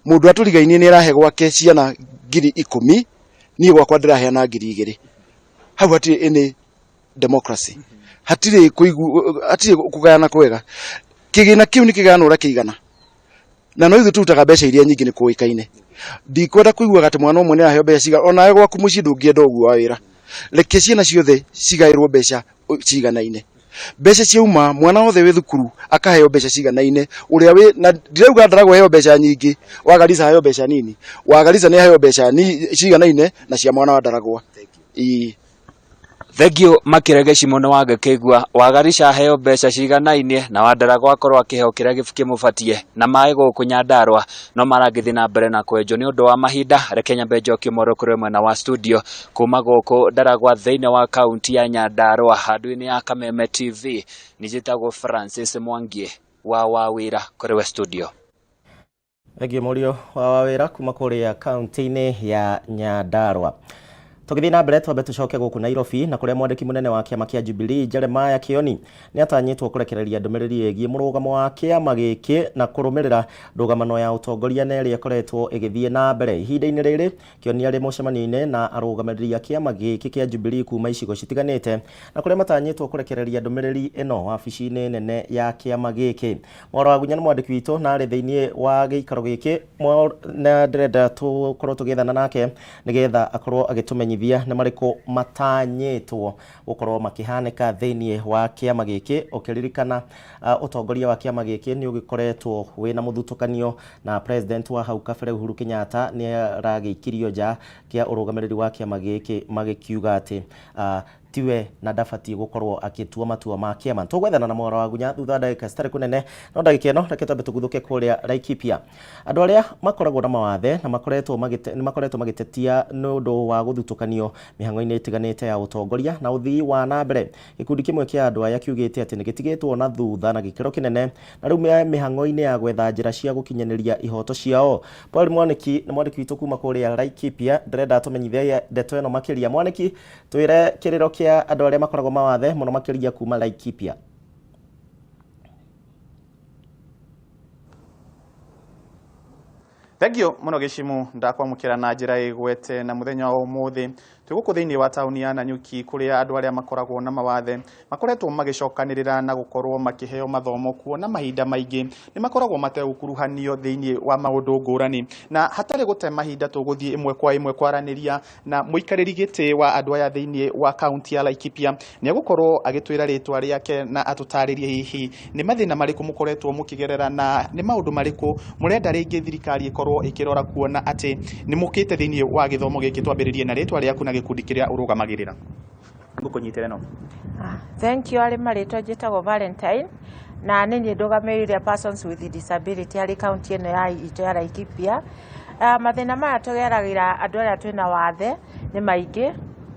mũndũ atũrigainie nĩ arahe gwake ciana 10,000, niĩ gwakwa ndĩraheana 2,000. Hau hatirĩ any democracy, hatirĩ kũigu, hatirĩ kũgayana kwega. Kĩgĩna kĩu nĩ kĩgayana ũrĩa kĩigana, na no ithuĩ tũrutaga mbeca iria nyingĩ nĩ kũĩkaine. Ndikwenda kũiguaga atĩ mwana ũmwe nĩ araheo mbeca cigana, onawe gwaku mũciĩ ndũngĩenda ũguo wa wĩra. Reke ciana ciothe cigaĩrwo mbeca ciganaine. Mbeca ciauma, mwana wothe wĩ thukuru akaheo mbeca ciganaine, ũrĩa wĩ na ndirauga Ndaragwa aheo mbeca nyingĩ, wa Garissa aheo mbeca nini, wa Garissa nĩ aheo mbeca ciganaine na cia mwana wa Ndaragwa. Ĩĩ. Thengiũ makĩria Gĩcimo nĩ wangĩkĩigua wa Garissa aheo mbeca ciganainie na wa Ndaragwa akorwo akĩheo kĩrĩa kĩmũbatie, na maĩ gũkũ Nyandarua no maragĩthiĩ na mbere na kwenjwo. Nĩ ũndũ wa mahinda, reke nyambe njokie mwaro kũrĩ mwena wa studio kuma gũkũ Ndaragwa thĩinĩ wa kaunti ya Nyandarua, handũ-inĩ ya Kameme TV. Nĩ njĩtagwo Francis Mwangi wa Wawĩra, kũrĩ we studio. Thengiũ mũriũ wa Wawĩra kuma kũrĩa kaunti-inĩ ya Nyandarua. Tũgĩthiĩ na mbere, twambe tũcoke gũkũ Nairobi, na kũrĩa mwandĩki mũnene wa kĩama kĩa Jubilee Jeremiah Kioni nĩ atanyĩtwo kũrekereria ndũmĩrĩri ĩgiĩ mũrũgamo wa kĩama gĩkĩ na kũrũmĩrĩra ndũgamano ya ũtongoria na ĩrĩa ĩkoretwo ĩgĩthiĩ na mbere ihinda-inĩ rĩrĩ. Kioni arĩ mũcemanio-inĩ na arũgamĩrĩri a kĩama gĩkĩ kĩa Jubilee kuma icigo citiganĩte, na kũrĩa matanyĩtwo kũrekereria ndũmĩrĩri ĩno wabici-inĩ nene ya kĩama gĩkĩ. Mwaura Wagunya nĩ mwandĩki witũ na arĩ thĩinĩ wa gĩikaro gĩkĩ, na ndĩrenda tũkorwo tũgĩethana nake nĩgetha akorwo agĩtũmenyithia nĩ marĩkũ matanyĩtwo gũkorwo makĩhanĩka thĩinĩ wa kĩama gĩkĩ, ũkĩririkana ũtongoria wa kĩama gĩkĩ nĩ ũgĩkoretwo wĩna mũthutũkanio, na president wa hau kabere Uhuru Kenyatta nĩ aragĩikirio nja kĩa ũrũgamĩrĩri wa kĩama gĩkĩ, magĩkiuga atĩ Tiwe na ndabatiĩ gũkorwo akĩtua matua ma kĩama. Tũgwethana na mohoro wa gunya thutha wa ndagĩka citarĩ kũnene, no ndagĩka ĩno reke twambe tũguthũke kũrĩa Laikipia. Andũ arĩa makoragwo na mawathe na makoretwo magĩte nĩ makoretwo magĩtetia nĩ ũndũ wa gũthutũkanio mĩhang'o-inĩ ĩtiganĩte ya ũtongoria na ũthii wa na mbere. Gĩkundi kĩmwe kĩa andũ aya kiugĩte atĩ nĩ gĩtigĩtwo na thutha na gĩkĩro kĩnene na rĩu me mĩhang'o-inĩ ya gwetha njĩra cia gũkinyanĩria ihoto ciao. Paul Mwaniki nĩ mwandĩki witũ kuma kũrĩa Laikipia, ndĩrenda atũmenyithie ndeto ĩno makĩria. Mwaniki, twĩre kĩrĩro kĩa andũ arĩa makoragwo mawathe mũno makĩria kuma Laikipia. Thengio muno Gĩcimu, ndakwamũkĩra na njĩra ĩgwete na mũthenya wa ũmũthĩ twĩ gũkũ thĩinĩ wa taũni ya Nanyuki kũrĩa andũ arĩa makoragwo na mawathe makoretwo magĩcokanĩrĩra na gũkorwo makĩheo mathomo, kuona mahinda maingĩ nĩ makoragwo mategũkuruhanio thĩinĩ wa maũndũ ngũrani. Na hatarĩ gũte mahinda, tũgũthiĩ ĩmwe kwa ĩmwe kwaranĩria na mũikarĩri gĩtĩ wa andũ aya thĩinĩ wa kaunti ya Laikipia. Nĩ egũkorwo agĩtwĩra rĩtwa rĩake na atũtarĩrie hihi nĩ mathĩna marĩkũ mũkoretwo mũkĩgerera na nĩ maũndũ marĩkũ mũrenda rĩngĩ thirikari ĩkorwo ĩkĩrora kuona atĩ nĩ mũkĩte thĩinĩ wa gĩthomo gĩkĩ. Twambĩrĩrie na rĩtwa rĩaku na gĩkundi kĩrĩa ũrũgamagĩrĩra. Ngũkũnyitĩre no. Thank you. Arĩ marĩtwa njĩtagwo Valentine na nĩ niĩ ndũgamĩrĩire persons with disability harĩ kaunti ĩno ya itũ ya Laikipia. Mathĩna maya tũgeragĩra andũ arĩa twĩna wathe nĩ maingĩ,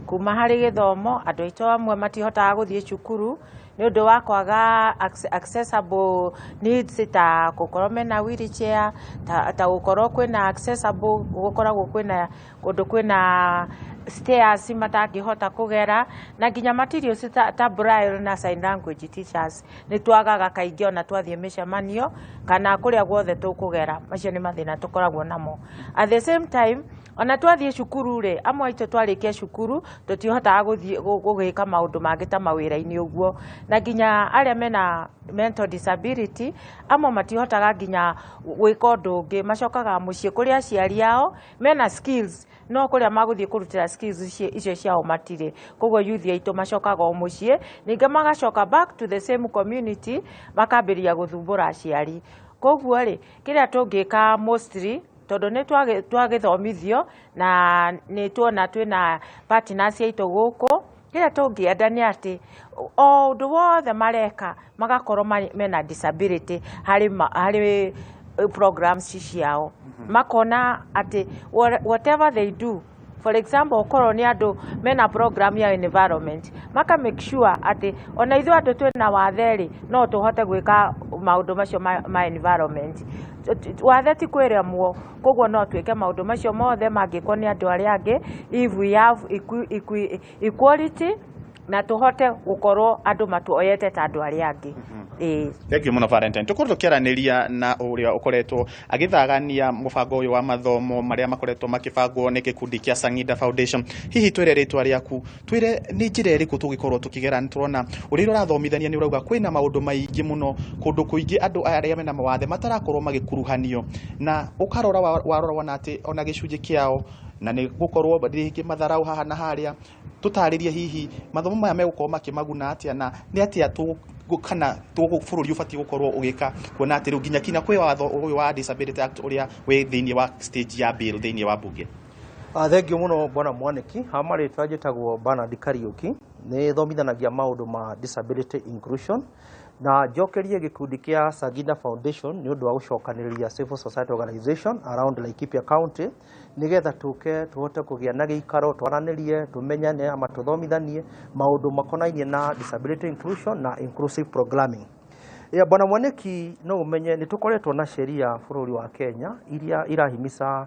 kuma harĩ gĩthomo. Andũ aitũ amwe matihotaga gũthiĩ cukuru nĩ ũndũ wa kwaga accessible needs, ta gũkorwo mena wheelchair, ta gũkorwo kwĩna accessible, gũkoragwo kwĩna kũndũ kwĩna stairs matangĩhota kũgera, na nginya materials ta braille na sign language teachers nĩ twagaga kaingĩ ona twathiĩ mĩcemanio kana kũrĩa guothe tũkũgera. Macio nĩ mathĩna tũkoragwo namo. At the same time, ona twathiĩ cukuru rĩ, amwe aitũ twarĩkia cukuru tũtihotaga gũthiĩ gũgĩka maũndũ mangĩ ta mawĩra-inĩ ũguo, na nginya arĩa mena mental disability amwe matihotaga nginya gwĩka ũndũ ũngĩ, macokaga mũciĩ kũrĩ aciari ao mena skills, no kũrĩa magũthiĩ kũrutĩra skills icio ciao matirĩ. Koguo youth aitũ macokaga o mũciĩ, ningĩ magacoka back to the same community, makambĩrĩria gũthumbũra aciari. Koguo rĩ, kĩrĩa tũngĩka mostly, tondũ nĩ twagĩthomithio na nĩ tuona twĩna partners aitũ gũkũ, kĩrĩa tũngĩenda nĩ atĩ o ũndũ wothe mareka magakorwo mena disability harĩ programs ciao, makona atĩ whatever they do, for example, okorwo nĩ andũ mena program ya environment, maka make sure atĩ ona ithuĩ andũ twĩna wathe rĩ, no tũhote gwĩka maũndũ macio ma environment. Wathe ti kwĩremwo, koguo no twĩke maũndũ macio mothe mangĩkwo nĩ andũ arĩa angĩ if we have equality na tũhote gũkorwo andũ matuoyete ta andũ arĩa angĩ, ĩĩ. Thank you mũno, Valentine. Tũkorwo tũkĩaranĩria na ũrĩa ũkoretwo agĩthagania mũbango ũyũ wa mathomo marĩa makoretwo makĩbangwo nĩ gĩkundi kĩa Sangida Foundation. Hihi twĩre rĩtwa rĩaku, twĩre nĩ njĩra ĩrĩkũ tũgĩkorwo tũkĩgera. Nĩ tũrona ũrĩa ũrathomithania nĩ ũrauga kwĩna maũndũ maingĩ mũno kũndũ kũingĩ andũ arĩa mena mawathe matarakorwo magĩkuruhanio, na ũkarora warora wona atĩ ona gĩcunjĩ kĩao na nĩ gũkorwo rĩngĩ matharau haha na harĩa. Tũtarĩrie hihi mathomo maya megũkorwo makĩmaguna atĩa, na nĩ atĩa kana bũrũri ũbatiĩ gũkorwo ũgĩka kuona atĩ rĩu nginya kinya kwĩ watho ũyũ wa Disability Act ũrĩa wĩ thĩinĩ wa stage ya bill thĩinĩ wa bunge. Thengiũ mũno, bwana Mwaniki. Ha marĩtwa njĩtagwo Bernard Kariũki, nĩ thomithanagia maũndũ ma disability inclusion, na njokerie gĩkundi kĩa Sagina Foundation nĩ ũndũ wa gũcokanĩrĩria civil society organization around Laikipia County nĩgetha tũke tũhote kũgĩa na gĩikaro, twaranĩrie, tũmenyane ama tũthomithanie maũndũ makonainie na disability inclusion na inclusive programming. Ya, bwana Mwaniki, no ũmenye nĩ tũkoretwo na sheria bũrũri wa Kenya iria irahimisa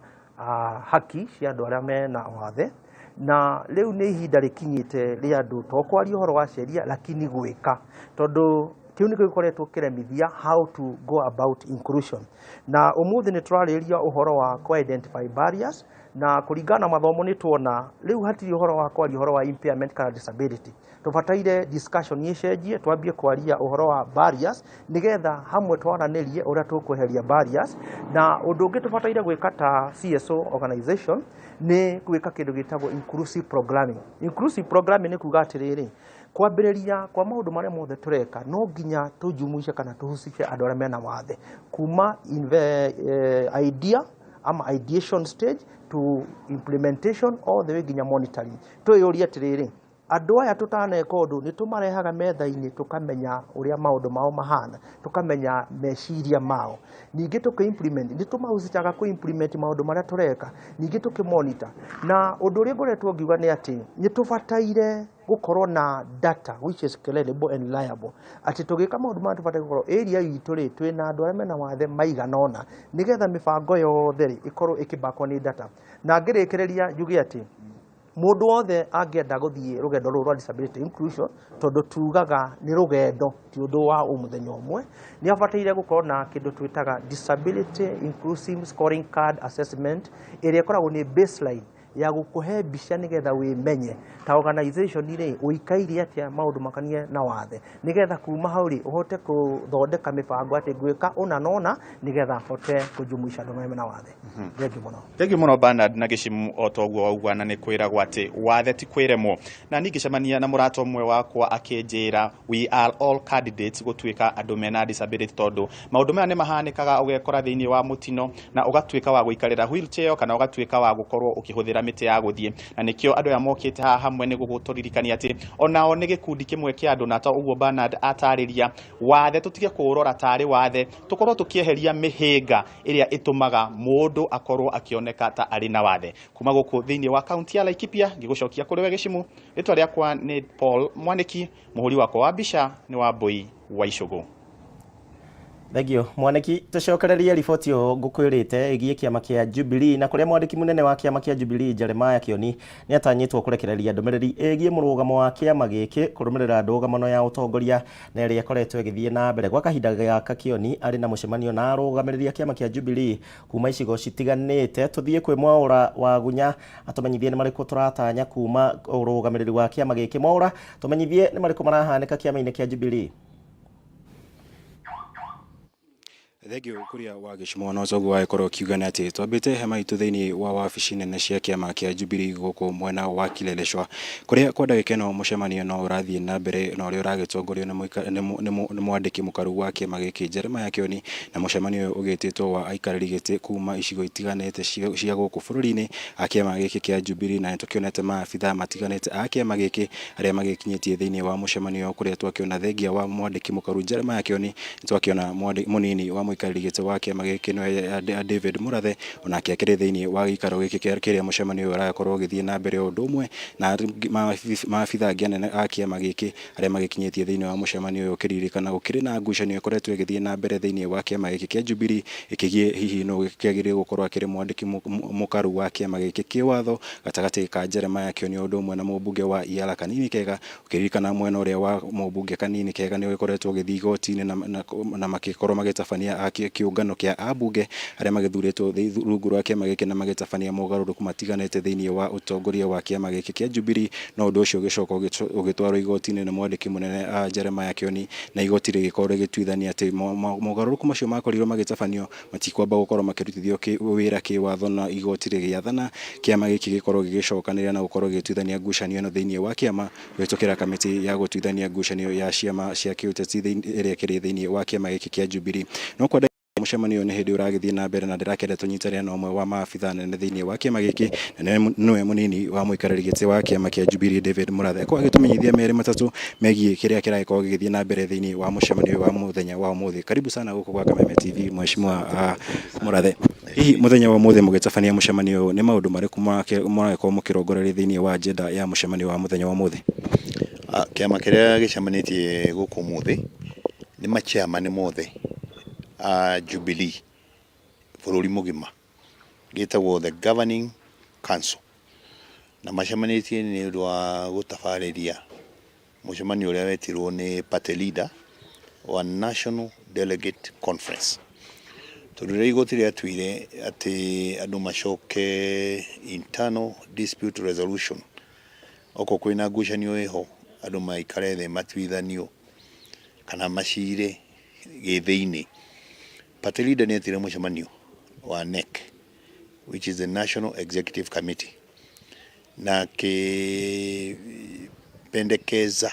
haki cia andũ arĩa mena wathe, na rĩu nĩ ihinda rĩkinyĩte rĩa andũ to kwaria ũhoro wa sheria lakini gwĩka, tondũ kĩu nĩkĩo gĩkoretwo kĩremithia how to go about inclusion. Na ũmũthĩ nĩ tũrarĩrĩria ũhoro wa kũ identify barriers, na kũringana na mathomo nĩ tuona rĩu hatirĩ ũhoro wa kwaria ũhoro wa impairment kana disability. Tũbataire discussion ĩcenjie, twambie kwaria ũhoro wa barriers nĩgetha hamwe twaranĩrie ũrĩa tũkweheria barriers. Na ũndũ ũngĩ tũbataire gwĩka ta CSO organization nĩ gwĩka kĩndũ gĩtagwo inclusive programming. Inclusive programming nĩ kuga atĩrĩrĩ, kwambĩrĩria kwa maũndũ marĩa mothe tũreka no nginya tũjumuishe kana tũhusishe andũ arĩa mena wathe kuma idea ama ideation stage to implementation all the way nginya monitoring. Twĩyũrie atĩrĩrĩ, Andũ aya tũtaneka ũndũ nĩ tũmarehaga metha-inĩ tũkamenya ũrĩa maũndũ mao mahana, tũkamenya meciria mao. Ningĩ tũkĩ implement nĩ tũmahusishaga kũ implement maũndũ marĩa tũreka, ningĩ tũkĩ monitor. Na ũndũ ũrĩa ngoretwo ngiuga nĩ atĩ nĩ tũbataire gũkorwo na data which is credible and reliable, atĩ tũgĩka maũndũ maya tũbataire gũkorwo area itũ rĩ twĩna andũ arĩa mena wathe maigana ũna, nĩgetha mĩbango yothe rĩ ĩkorwo ĩkĩbakwo nĩ data. Na ngĩrĩkĩrĩria njuge atĩ mũndũ wothe angĩenda gũthiĩ rũgendo rũrũ rwa disability inclusion, tondũ tugaga nĩ rũgendo ti ũndũ wa mũthenya ũmwe, nĩ abataire gũkorwo na kĩndũ twĩtaga disability inclusive scoring card assessment, ĩrĩa ĩkoragwo nĩ baseline ya gũkũhe mbica nĩgetha wĩmenye ta organization rĩ ũikaire atĩa maũndũ makoniĩ na wathe, nĩgetha kuma hau rĩ ũhote gũthondeka mĩbango atĩ ngwĩka ũna na ũna nĩgetha hote kũjumuisha andũ marĩa mena wathe. Thengiũ mũno. Thengiũ mũno Bernard na Gĩcimu. O ta ũguo wauga, na nĩ kwĩragwo atĩ wathe ti kwĩremwo. Na niĩ ngĩcemania na mũrata ũmwe wakwa akĩnjĩra we are all candidates gũtuĩka andũ mena disability, tondũ maũndũ maya nĩ mahanĩkaga, ũgekora thĩinĩ wa mũtino na ũgatuĩka wa gũikarĩra wheelchair kana ũgatuĩka wa gũkorwo ũkĩhũthĩra mĩtĩ ya gũthiĩ. Na nĩkĩo andũ aya mokĩte haha hamwe nĩ gũtũririkania atĩ onao nĩ gĩkundi kĩmwe kĩa andũ, na ta ũguo Bernard atarĩria, wathe tũtige kũũrora tarĩ wathe, tũkorwo tũkĩeheria mĩhĩnga ĩrĩa ĩtũmaga mũndũ akorwo akĩoneka ta arĩ na wathe. Kuma gũkũ thĩinĩ wa kaunti ya Laikipia, ngĩgũcokia kũrĩ we Gĩcimu, rĩtwa rĩakwa nĩ Paul Mwanĩki, mũhũri wakwa wa mbica nĩ Wambui wa Icũgũ. Thengio Mwaniki. Tucokererie riboti ĩyo ngũkwĩrĩte ĩgiĩ kĩama kĩa Jubilee, na kũrĩa mwandĩki mũnene wa kĩama kĩa Jubilee Jeremiah Kioni nĩ atanyĩtwo kũrekereria ndũmĩrĩri ĩgiĩ mũrũgamo wa kĩama gĩkĩ kũrũmĩrĩra ndũgamano ya ũtongoria na ĩrĩa ĩkoretwo ĩgĩthiĩ na mbere gwa kahinda gaka. Kioni arĩ na mũcemanio na arũgamĩrĩri a kĩama kĩa Jubilee kuma icigo citiganĩte. Tũthiĩ kwĩ Mwaũra wa Gunya atũmenyithie nĩ marĩkũ tũratanya kuma ũrũgamĩrĩri wa kĩama gĩkĩ. Mwaũra, tũmenyithie nĩ marĩkũ marahanĩka kĩama-inĩ kĩa Jubilee. Thengio Kuria wa Gĩcumo. No toguo wagĩkorwo ũkiuga nĩ atĩ twambĩte hema itũ thĩinĩ wa wabici nene cia kĩama kĩa Jubilee gũkũ mwena wa Kileleshwa, kũrĩa kwa ndagĩka ĩno mũcemanio no ũrathiĩ na mbere na ũrĩa ũragĩtongorio nĩ mwandĩki mũkaru wa kĩama gĩkĩ Jeremiah Kioni. Na mũcemanio ũyũ ũgĩtĩtwo wa aikarĩri gĩtĩ kuma icigo itiganĩte cia gũkũ bũrũri-inĩ a kĩama gĩkĩ kĩa Jubilee, na nĩtũkĩonete maabithaa matiganĩte a kĩama gĩkĩ arĩa magĩkinyĩtie thĩinĩ wa mũcemanio ũyũ, kũrĩa twakĩona thengia wa mwandĩki mũkaru Jeremiah Kioni, nĩtwakĩona mũnini wa mũikarĩri gĩtĩ wa kĩama gĩkĩ nĩwe David Murathe, onake akĩrĩ thĩinĩ wa gĩikaro gĩkĩ kĩrĩa mũcemanio ũyũ ũrakorwo ũgĩthiĩ na mbere, o ũndũ ũmwe na maabithaa angĩ anene a kĩama gĩkĩ arĩa magĩkinyĩtie thĩinĩ wa mũcemanio ũyũ. Ũkĩririkana gũkĩrĩ na ngucanio ĩkoretwo ĩgĩthiĩ na mbere thĩinĩ wa kĩama gĩkĩ kĩa Jubilee ĩkĩgiĩ hihi nũ kĩagĩrĩire gũkorwo akĩrĩ mwandĩki mũkaru wa kĩama gĩkĩ kĩwatho gatagatĩ ka Jeremiah Kioni o ũndũ ũmwe na mũmbunge wa Iara Kanini Kega. Ũkĩririkana mwena ũrĩa wa mũmbunge Kanini Kega nĩ ũgĩkoretwo ũgĩthiĩ igoti-inĩ na makĩkorwo magĩtabania kĩũngano kĩa ambunge arĩa magĩthurĩtwo rungu rwa kĩama gĩkĩ na magĩtabania mogarũrũku matiganĩte thĩinĩ wa ũtongoria wa kĩama gĩkĩ kĩa Jubilee. No ũndũ ũcio ũgĩcoka ũgĩtwarwo igoti-inĩ nĩ mwandĩki mũnene Jeremiah Kioni, na igoti rĩgĩkorwo rĩgĩtuithania atĩ mogarũrũku macio makorirwo magĩtabanio matikwamba gũkorwo makĩrutithio wĩra kĩwatho, na igoti rĩgĩathana kĩama gĩkĩ gĩkorwo gĩgĩcokanĩrĩra na gũkorwo gĩgĩtuithania ngucanio ĩno thĩinĩ wa kĩama kũhĩtũkĩra kamĩtĩ ya gũtuithania ngucanio ya ciama cia kĩũteti ĩrĩa ĩkĩrĩ thĩinĩ wa kĩama gĩkĩ kĩa Jubilee. No kwa mũcemanio ũyũ nĩ hĩndĩ ũragĩthiĩ na mbere, na ndĩrakĩenda tũnyitanĩre na ũmwe wa maabithaa nene thĩinĩ wa kĩama gĩkĩ, na nĩwe mũnini wa mũikarĩri gĩtĩ wa kĩama kĩa Jubilee David Murathe, akorwo agĩtũmenyithia merĩ matatũ megiĩ kĩrĩa kĩragĩkorwo gĩgĩthiĩ na mbere thĩinĩ wa mũcemanio ũyũ wa mũthenya wa ũmũthĩ. Karibu sana gũkũ gwa Kameme TV, Mheshimiwa Murathe. Hihi mũthenya wa ũmũthĩ mũgĩtabania mũcemanio ũyũ, nĩ maũndũ marĩkũ mũragĩkorwo mũkĩrongoreria thĩinĩ wa agenda ya mũcemanio wa mũthenya wa ũmũthĩ? Kĩama kĩrĩa gĩcemanĩtie gũkũ ũmũthĩ nĩ machairman mothe a Jubilee bũrũri mũgima, gĩtagwo the Governing Council, na macemanĩtie nĩ ũndũ wa gũtabarĩria mũcemanio ũrĩa wetirwo nĩ party leader wa National Delegate Conference, tondũ rĩrĩa igoti rĩatuire atĩ andũ macoke internal dispute resolution, okorwo kwĩna ngucanio ĩho andũ maikare thĩ matuithanio kana macire gĩthĩinĩ. Party leader nĩ etire mũcemanio wa NEC, which is the National Executive Committee, na akĩpendekeza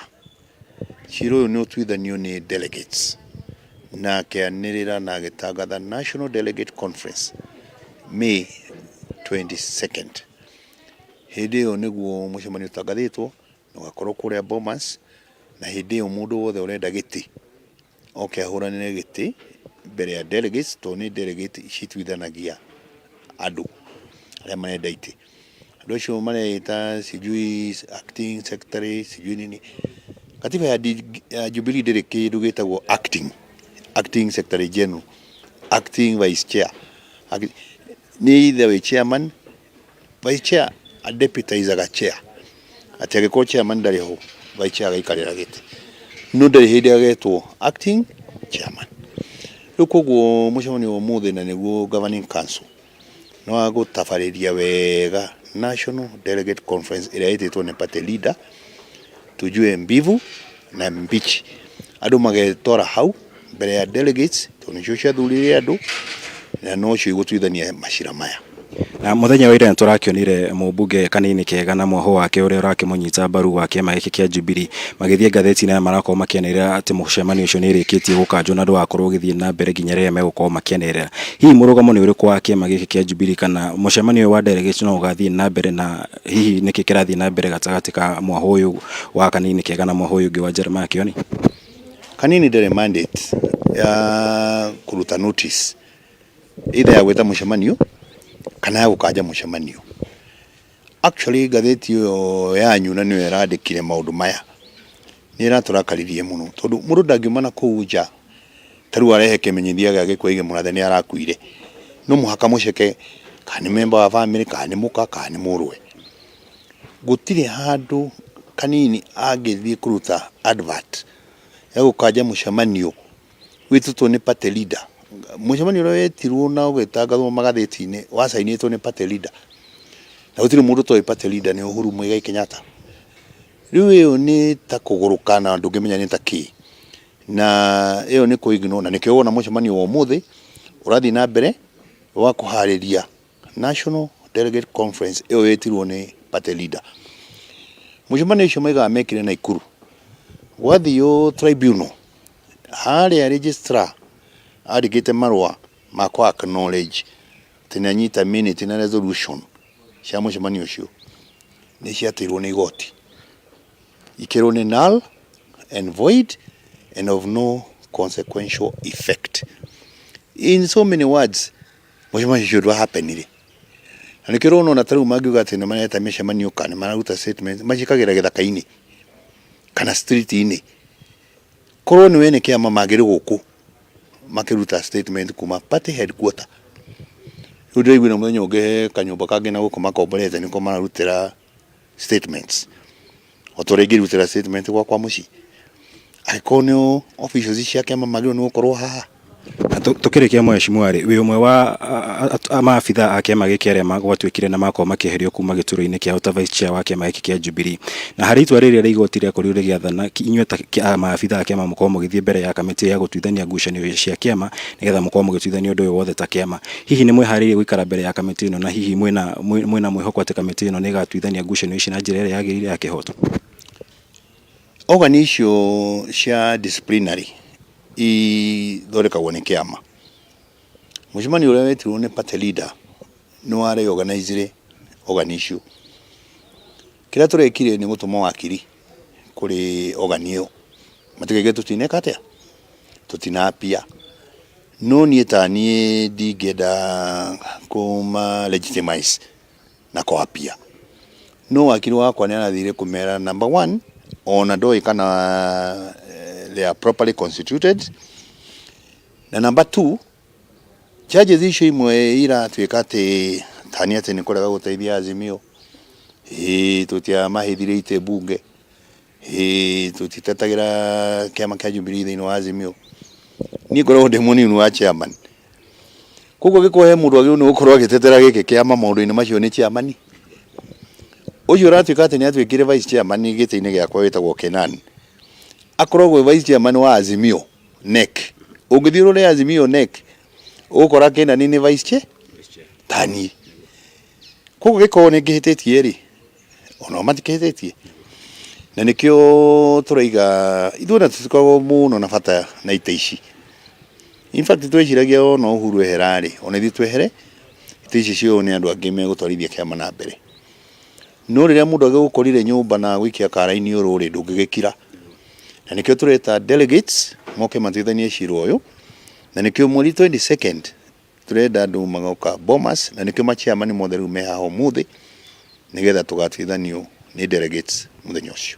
cira ũyũ nĩ ũtuithanio nĩ delegates, na akĩanĩrĩra na agĩtangatha National Delegate Conference May 22nd. Hĩndĩ ĩyo nĩguo mũcemanio ũtangathĩtwo. Na ũgakorwo kũrĩa Bomas, na hĩndĩ ĩyo mũndũ wothe ũrenda gĩtĩ oke ahũranĩre gĩtĩ mbere ya delegates, tondũ nĩ delegate cituithanagia andũ arĩa marenda itĩ. Andũ acio mareĩta sijui acting secretary sijui nini. Katiba ya, ya Jubilee ndĩrĩ kĩndũ gĩtagwo acting, acting secretary general, acting vice chair. Nĩ either wĩ chairman, vice chair adeputizaga chair, atĩ angĩkorwo chairman ndarĩ ho, vice chair agaikarĩra gĩtĩ, no ndarĩ hĩndĩ agetwo acting chairman. Rĩu koguo mũcemanio wa ũmũthĩ na nĩguo governing council nĩ wa gũtabarĩria wega National Delegate Conference ĩrĩa ĩtĩtwo nĩ party leader, tujue mbivu na mbichi, andũ magetwara hau mbere ya delegates tondũ nĩcio ciathurire andũ na nocio igũtuithania macira maya. Na mũthenya wa ira nĩtũrakĩonire mũmbunge Kanini Kega na mwahũ wake ũrĩa ũrakĩmũnyita mbaru wa kĩama gĩkĩ kĩa Jubilee magĩthiĩ ngathĩti-inĩ na marakorwo makĩanĩrĩra atĩ mũcemanio ũcio nĩ ĩrĩkĩtie gũkanjwo na ndũgakorwo ũgĩthiĩ na mbere nginya rĩrĩa megũkorwo makĩanĩrĩra. Hihi mũrũgamo nĩ ũrĩkũ wa kĩama gĩkĩ kĩa Jubilee kana mũcemanio ũyũ wa delegates no ũgathiĩ na mbere na hihi nĩkĩ kĩrathiĩ na mbere gatagatĩ ka mwahũ ũyũ wa Kanini Kega na mwahũ ũyũ ũngĩ wa Jeremiah Kioni? Kanini ndarĩ mandate ya kũruta notice either ya gwĩta mũcemanio kana ya gũkanja mũcemanio. Actually ngathĩti ĩyo yanyu na nĩyo ĩrandĩkire maũndũ maya nĩ ĩratũrakaririe mũno tondũ mũndũ ndangiuma na kũu nja ta rĩu arehe kĩmenyithia gĩa gĩkuũ aige mũrathe nĩ arakuire, no mũhaka mũceke kana nĩ member wa family kana nĩ mũka kana nĩ mũrũwe. Gũtirĩ handũ Kanini angĩthiĩ kũruta advert ya gũkanja mũcemanio wĩtĩtwo nĩ party leader. Mũcemanio ũrĩa wetirwo na ũgĩtangathwo magathĩti-inĩ wacainĩtwo nĩ party leader. Na gũtirĩ mũndũ ũtoĩ party leader nĩ Uhuru Muigai Kenyatta. Rĩu ĩyo nĩ ta kũgũrũka na ndũngĩmenya nĩ ta kĩ. Na ĩyo nĩ kũ ignore na nĩkĩo wona mũcemanio wa ũmũthĩ ũrathiĩ na mbere wa kũharĩria National Delegate Conference ĩyo yetirwo nĩ party leader. Mũcemanio ũcio maigaga mekire Naikuru. Gwathio tribunal harĩa registrar andĩkĩte marũa ma kũ acknowledge atĩ nĩ anyita minute na resolution cia mũcemanio ũcio nĩ ciateirwo nĩ igoti. Ikĩrwo nĩ null and void and of no consequential effect. In so many words, mũcemanio ũcio ndwa happenire. Na nĩkĩo ũrona ona ta rĩu mangiuga atĩ nĩ mareta mĩcemanio kana nĩ mararuta statement, maciĩkagĩra gĩthaka-inĩ kana street-inĩ. Korwo nĩ ene kĩama mangĩrĩ gũkũ makĩruta statement kuma party headquarter. Rĩu ndĩraiguire mũthenya ũngĩ he kanyũmba kangĩ na gũkũ makomborete nĩko mararutĩra statements. O ta ũrĩa ingĩrutĩra statement gwakwa mũciĩ. Angĩkorwo nĩ officials cia kĩama magĩrĩirwo nĩ gũkorwo haha. Na tũkĩrĩkia mheshimiwa rĩ, wĩ ũmwe wa maabitha a kĩama gĩkĩ arĩa gwatuĩkire na makorwo makĩeherio kuma gĩturwa-inĩ kĩao ta vice chair wa kĩama gĩkĩ kĩa Jubilee. Na harĩ itua rĩrĩa rĩa igoti rĩakorirwo rĩgĩathana inyuĩ ta maabitha a kĩama mũkorwo mũgĩthiĩ mbere ya kamĩtĩ ya gũtuithania ngucanio cia kĩama nĩgetha mũkorwo mũgĩtuithania ũndũ ũyũ wothe ta kĩama. Hihi nĩ mwĩharĩirie gũikara mbere ya kamĩtĩ ĩno na hihi mwĩna mwĩna mwĩhoko atĩ kamĩtĩ ĩno nĩ ĩgatuithania ngucanio ici na njĩra ĩrĩa yagĩrĩire ya kĩhoto? Organ icio cia disciplinary ithondekagwo nĩ kĩama. Mũcemanio ũrĩa wetirwo nĩ party leader nĩ wa reorganizire organ icio. Kĩrĩa tũrekire nĩ gũtũma wakiri kũrĩ organ ĩyo matikauge tũtineka atĩa, tũtinapia. No niĩ ta niĩ ndingĩenda kũma legitimize na kũ appear. No wakiri wakwa nĩ arathire kũmera number one ona ndoĩ kana they are properly constituted, na number two charges icio imwe iratuĩka atĩ tani atĩ nĩ kũrega gũteithia Azimio, ĩĩ tũtiamahithire itĩ mbunge, ĩĩ tũtitetagĩra kĩama kĩa Jubilee thĩinĩ wa Azimio. Niĩ ngoragwo ndĩ mũnini wa chairman. Koguo angĩkorwo he mũndũ wagĩrĩirwo nĩ gũkorwo agĩtetera gĩkĩ kĩama maũndũ-inĩ macio nĩ chairman. Ũcio ũratuĩka atĩ nĩ atuĩkire vice chairman gĩtĩ-inĩ gĩakwa wĩtagwo Kenan. Akoragwo e vice chairman wa Azimio NEC. Ũngĩthiĩ ũrore Azimio NEC ũgũkora Kenan nĩ vice chair ta niĩ. Koguo gĩkorwo nĩ ngĩhĩtĩtie rĩ, onao matikĩhĩtĩtie. Na nĩkĩo tũraiga ithuĩ ona tũtikoragwo mũno na bata na itĩ ici. In fact tweciragia ona Uhuru ehera rĩ, ona ithuĩ twehere, itĩ ici cioywo nĩ andũ angĩ megũtwarithia kĩama na mbere. No rĩrĩa mũndũ agĩgũkorire nyũmba na agũikia kara-inĩ ũrũ rĩ, ndũngĩgĩkira. Na nĩkĩo tũreta delegates moke matuithanie cira ũyũ, na nĩkĩo mweri 22nd turenda andũ magoka Bomas, na nĩkĩo machairman mothe rĩu me haha ũmũthĩ nĩgetha tũgatuithanio nĩ delegates mũthenya ũcio.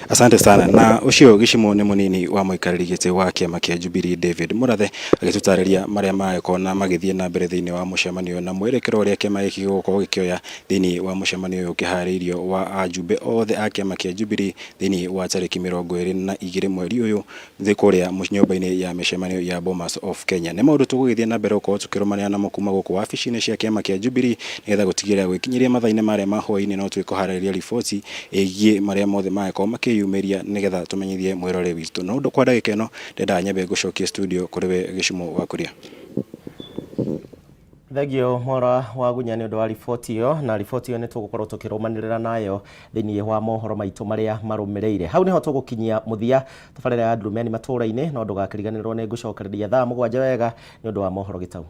Asante sana. Na ũcio gĩcimo nĩ mũnini wa mũikarĩri gĩtĩ wa kĩama kĩa Jubilee David Mũrathe agĩtũtarĩria marĩa maragĩkorwo na magĩthiĩ na mbere thĩinĩ wa mũcemanio ũyũ na mwerekero ũrĩa kĩama gĩkĩ gĩgũkorwo gĩkĩoya thĩinĩ wa mũcemanio ũyũ ũkĩharĩirio wa ajumbe othe a kĩama kĩa Jubilee thĩinĩ wa tarĩki 22 mweri ũyũ thĩ kũrĩa nyũmba-inĩ ya mĩcemanio ya Bomas of Kenya. Nĩ maũndũ tũgũgĩthiĩ na mbere gũkorwo tũkĩrũmanĩra namo kuma gũkũ wabici-inĩ cia kĩama kĩa Jubilee nĩgetha gũtigĩrĩra gwĩkinyĩria mathaa-inĩ marĩa ma hwaĩ-inĩ no twĩkũharĩrĩria riboti ĩgiĩ marĩa mothe mangĩkorwo makĩyumĩria nĩgetha tũmenyithie mwĩroreri witũ. No ũndũ kwa ndagĩka ĩno ndendaga nyambe ngũcokie studio kũrĩ we Gĩcumo wa Kuria. Thengio Mwora wa Gunya nĩ ũndũ wa riboti ĩyo, na riboti ĩyo nĩ tũgũkorwo tũkĩrũmanĩrĩra nayo thĩinĩ wa mohoro maitũ marĩa marũmĩrĩire. Hau nĩho tũgũkinyia mũthia tabarĩra ya Ndurumeni matũũra-inĩ, no ndũgakĩriganĩrwo nĩ ngũcokereria thaa 7 wega nĩ ũndũ wa mohoro gĩtau.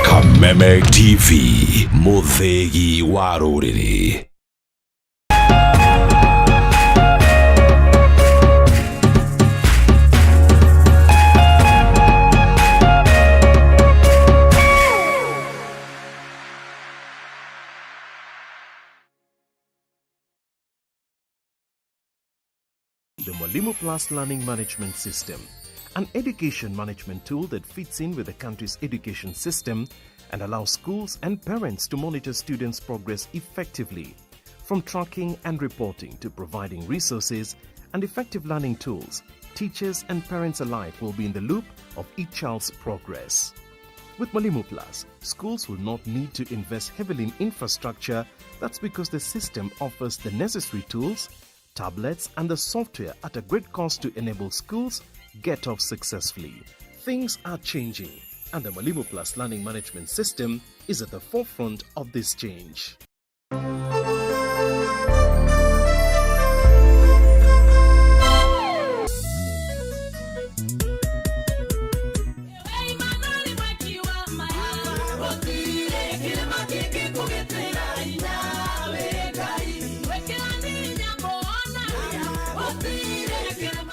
Kameme TV, mũthĩgi wa rũrĩrĩ. The Mwalimu Plus Learning Management System, an education management tool that fits in with the country's education system and allows schools and parents to monitor students' progress effectively. From tracking and reporting to providing resources and effective learning tools, teachers and parents alike will be in the loop of each child's progress. With Mwalimu Plus, schools will not need to invest heavily in infrastructure. That's because the system offers the necessary tools, tablets, and the software at a great cost to enable schools get off successfully. Things are changing, and the Mwalimu Plus Learning Management System is at the forefront of this change.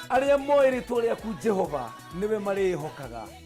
Arĩa moĩ rĩtwa rĩaku Jehova nĩwe marĩĩhokaga.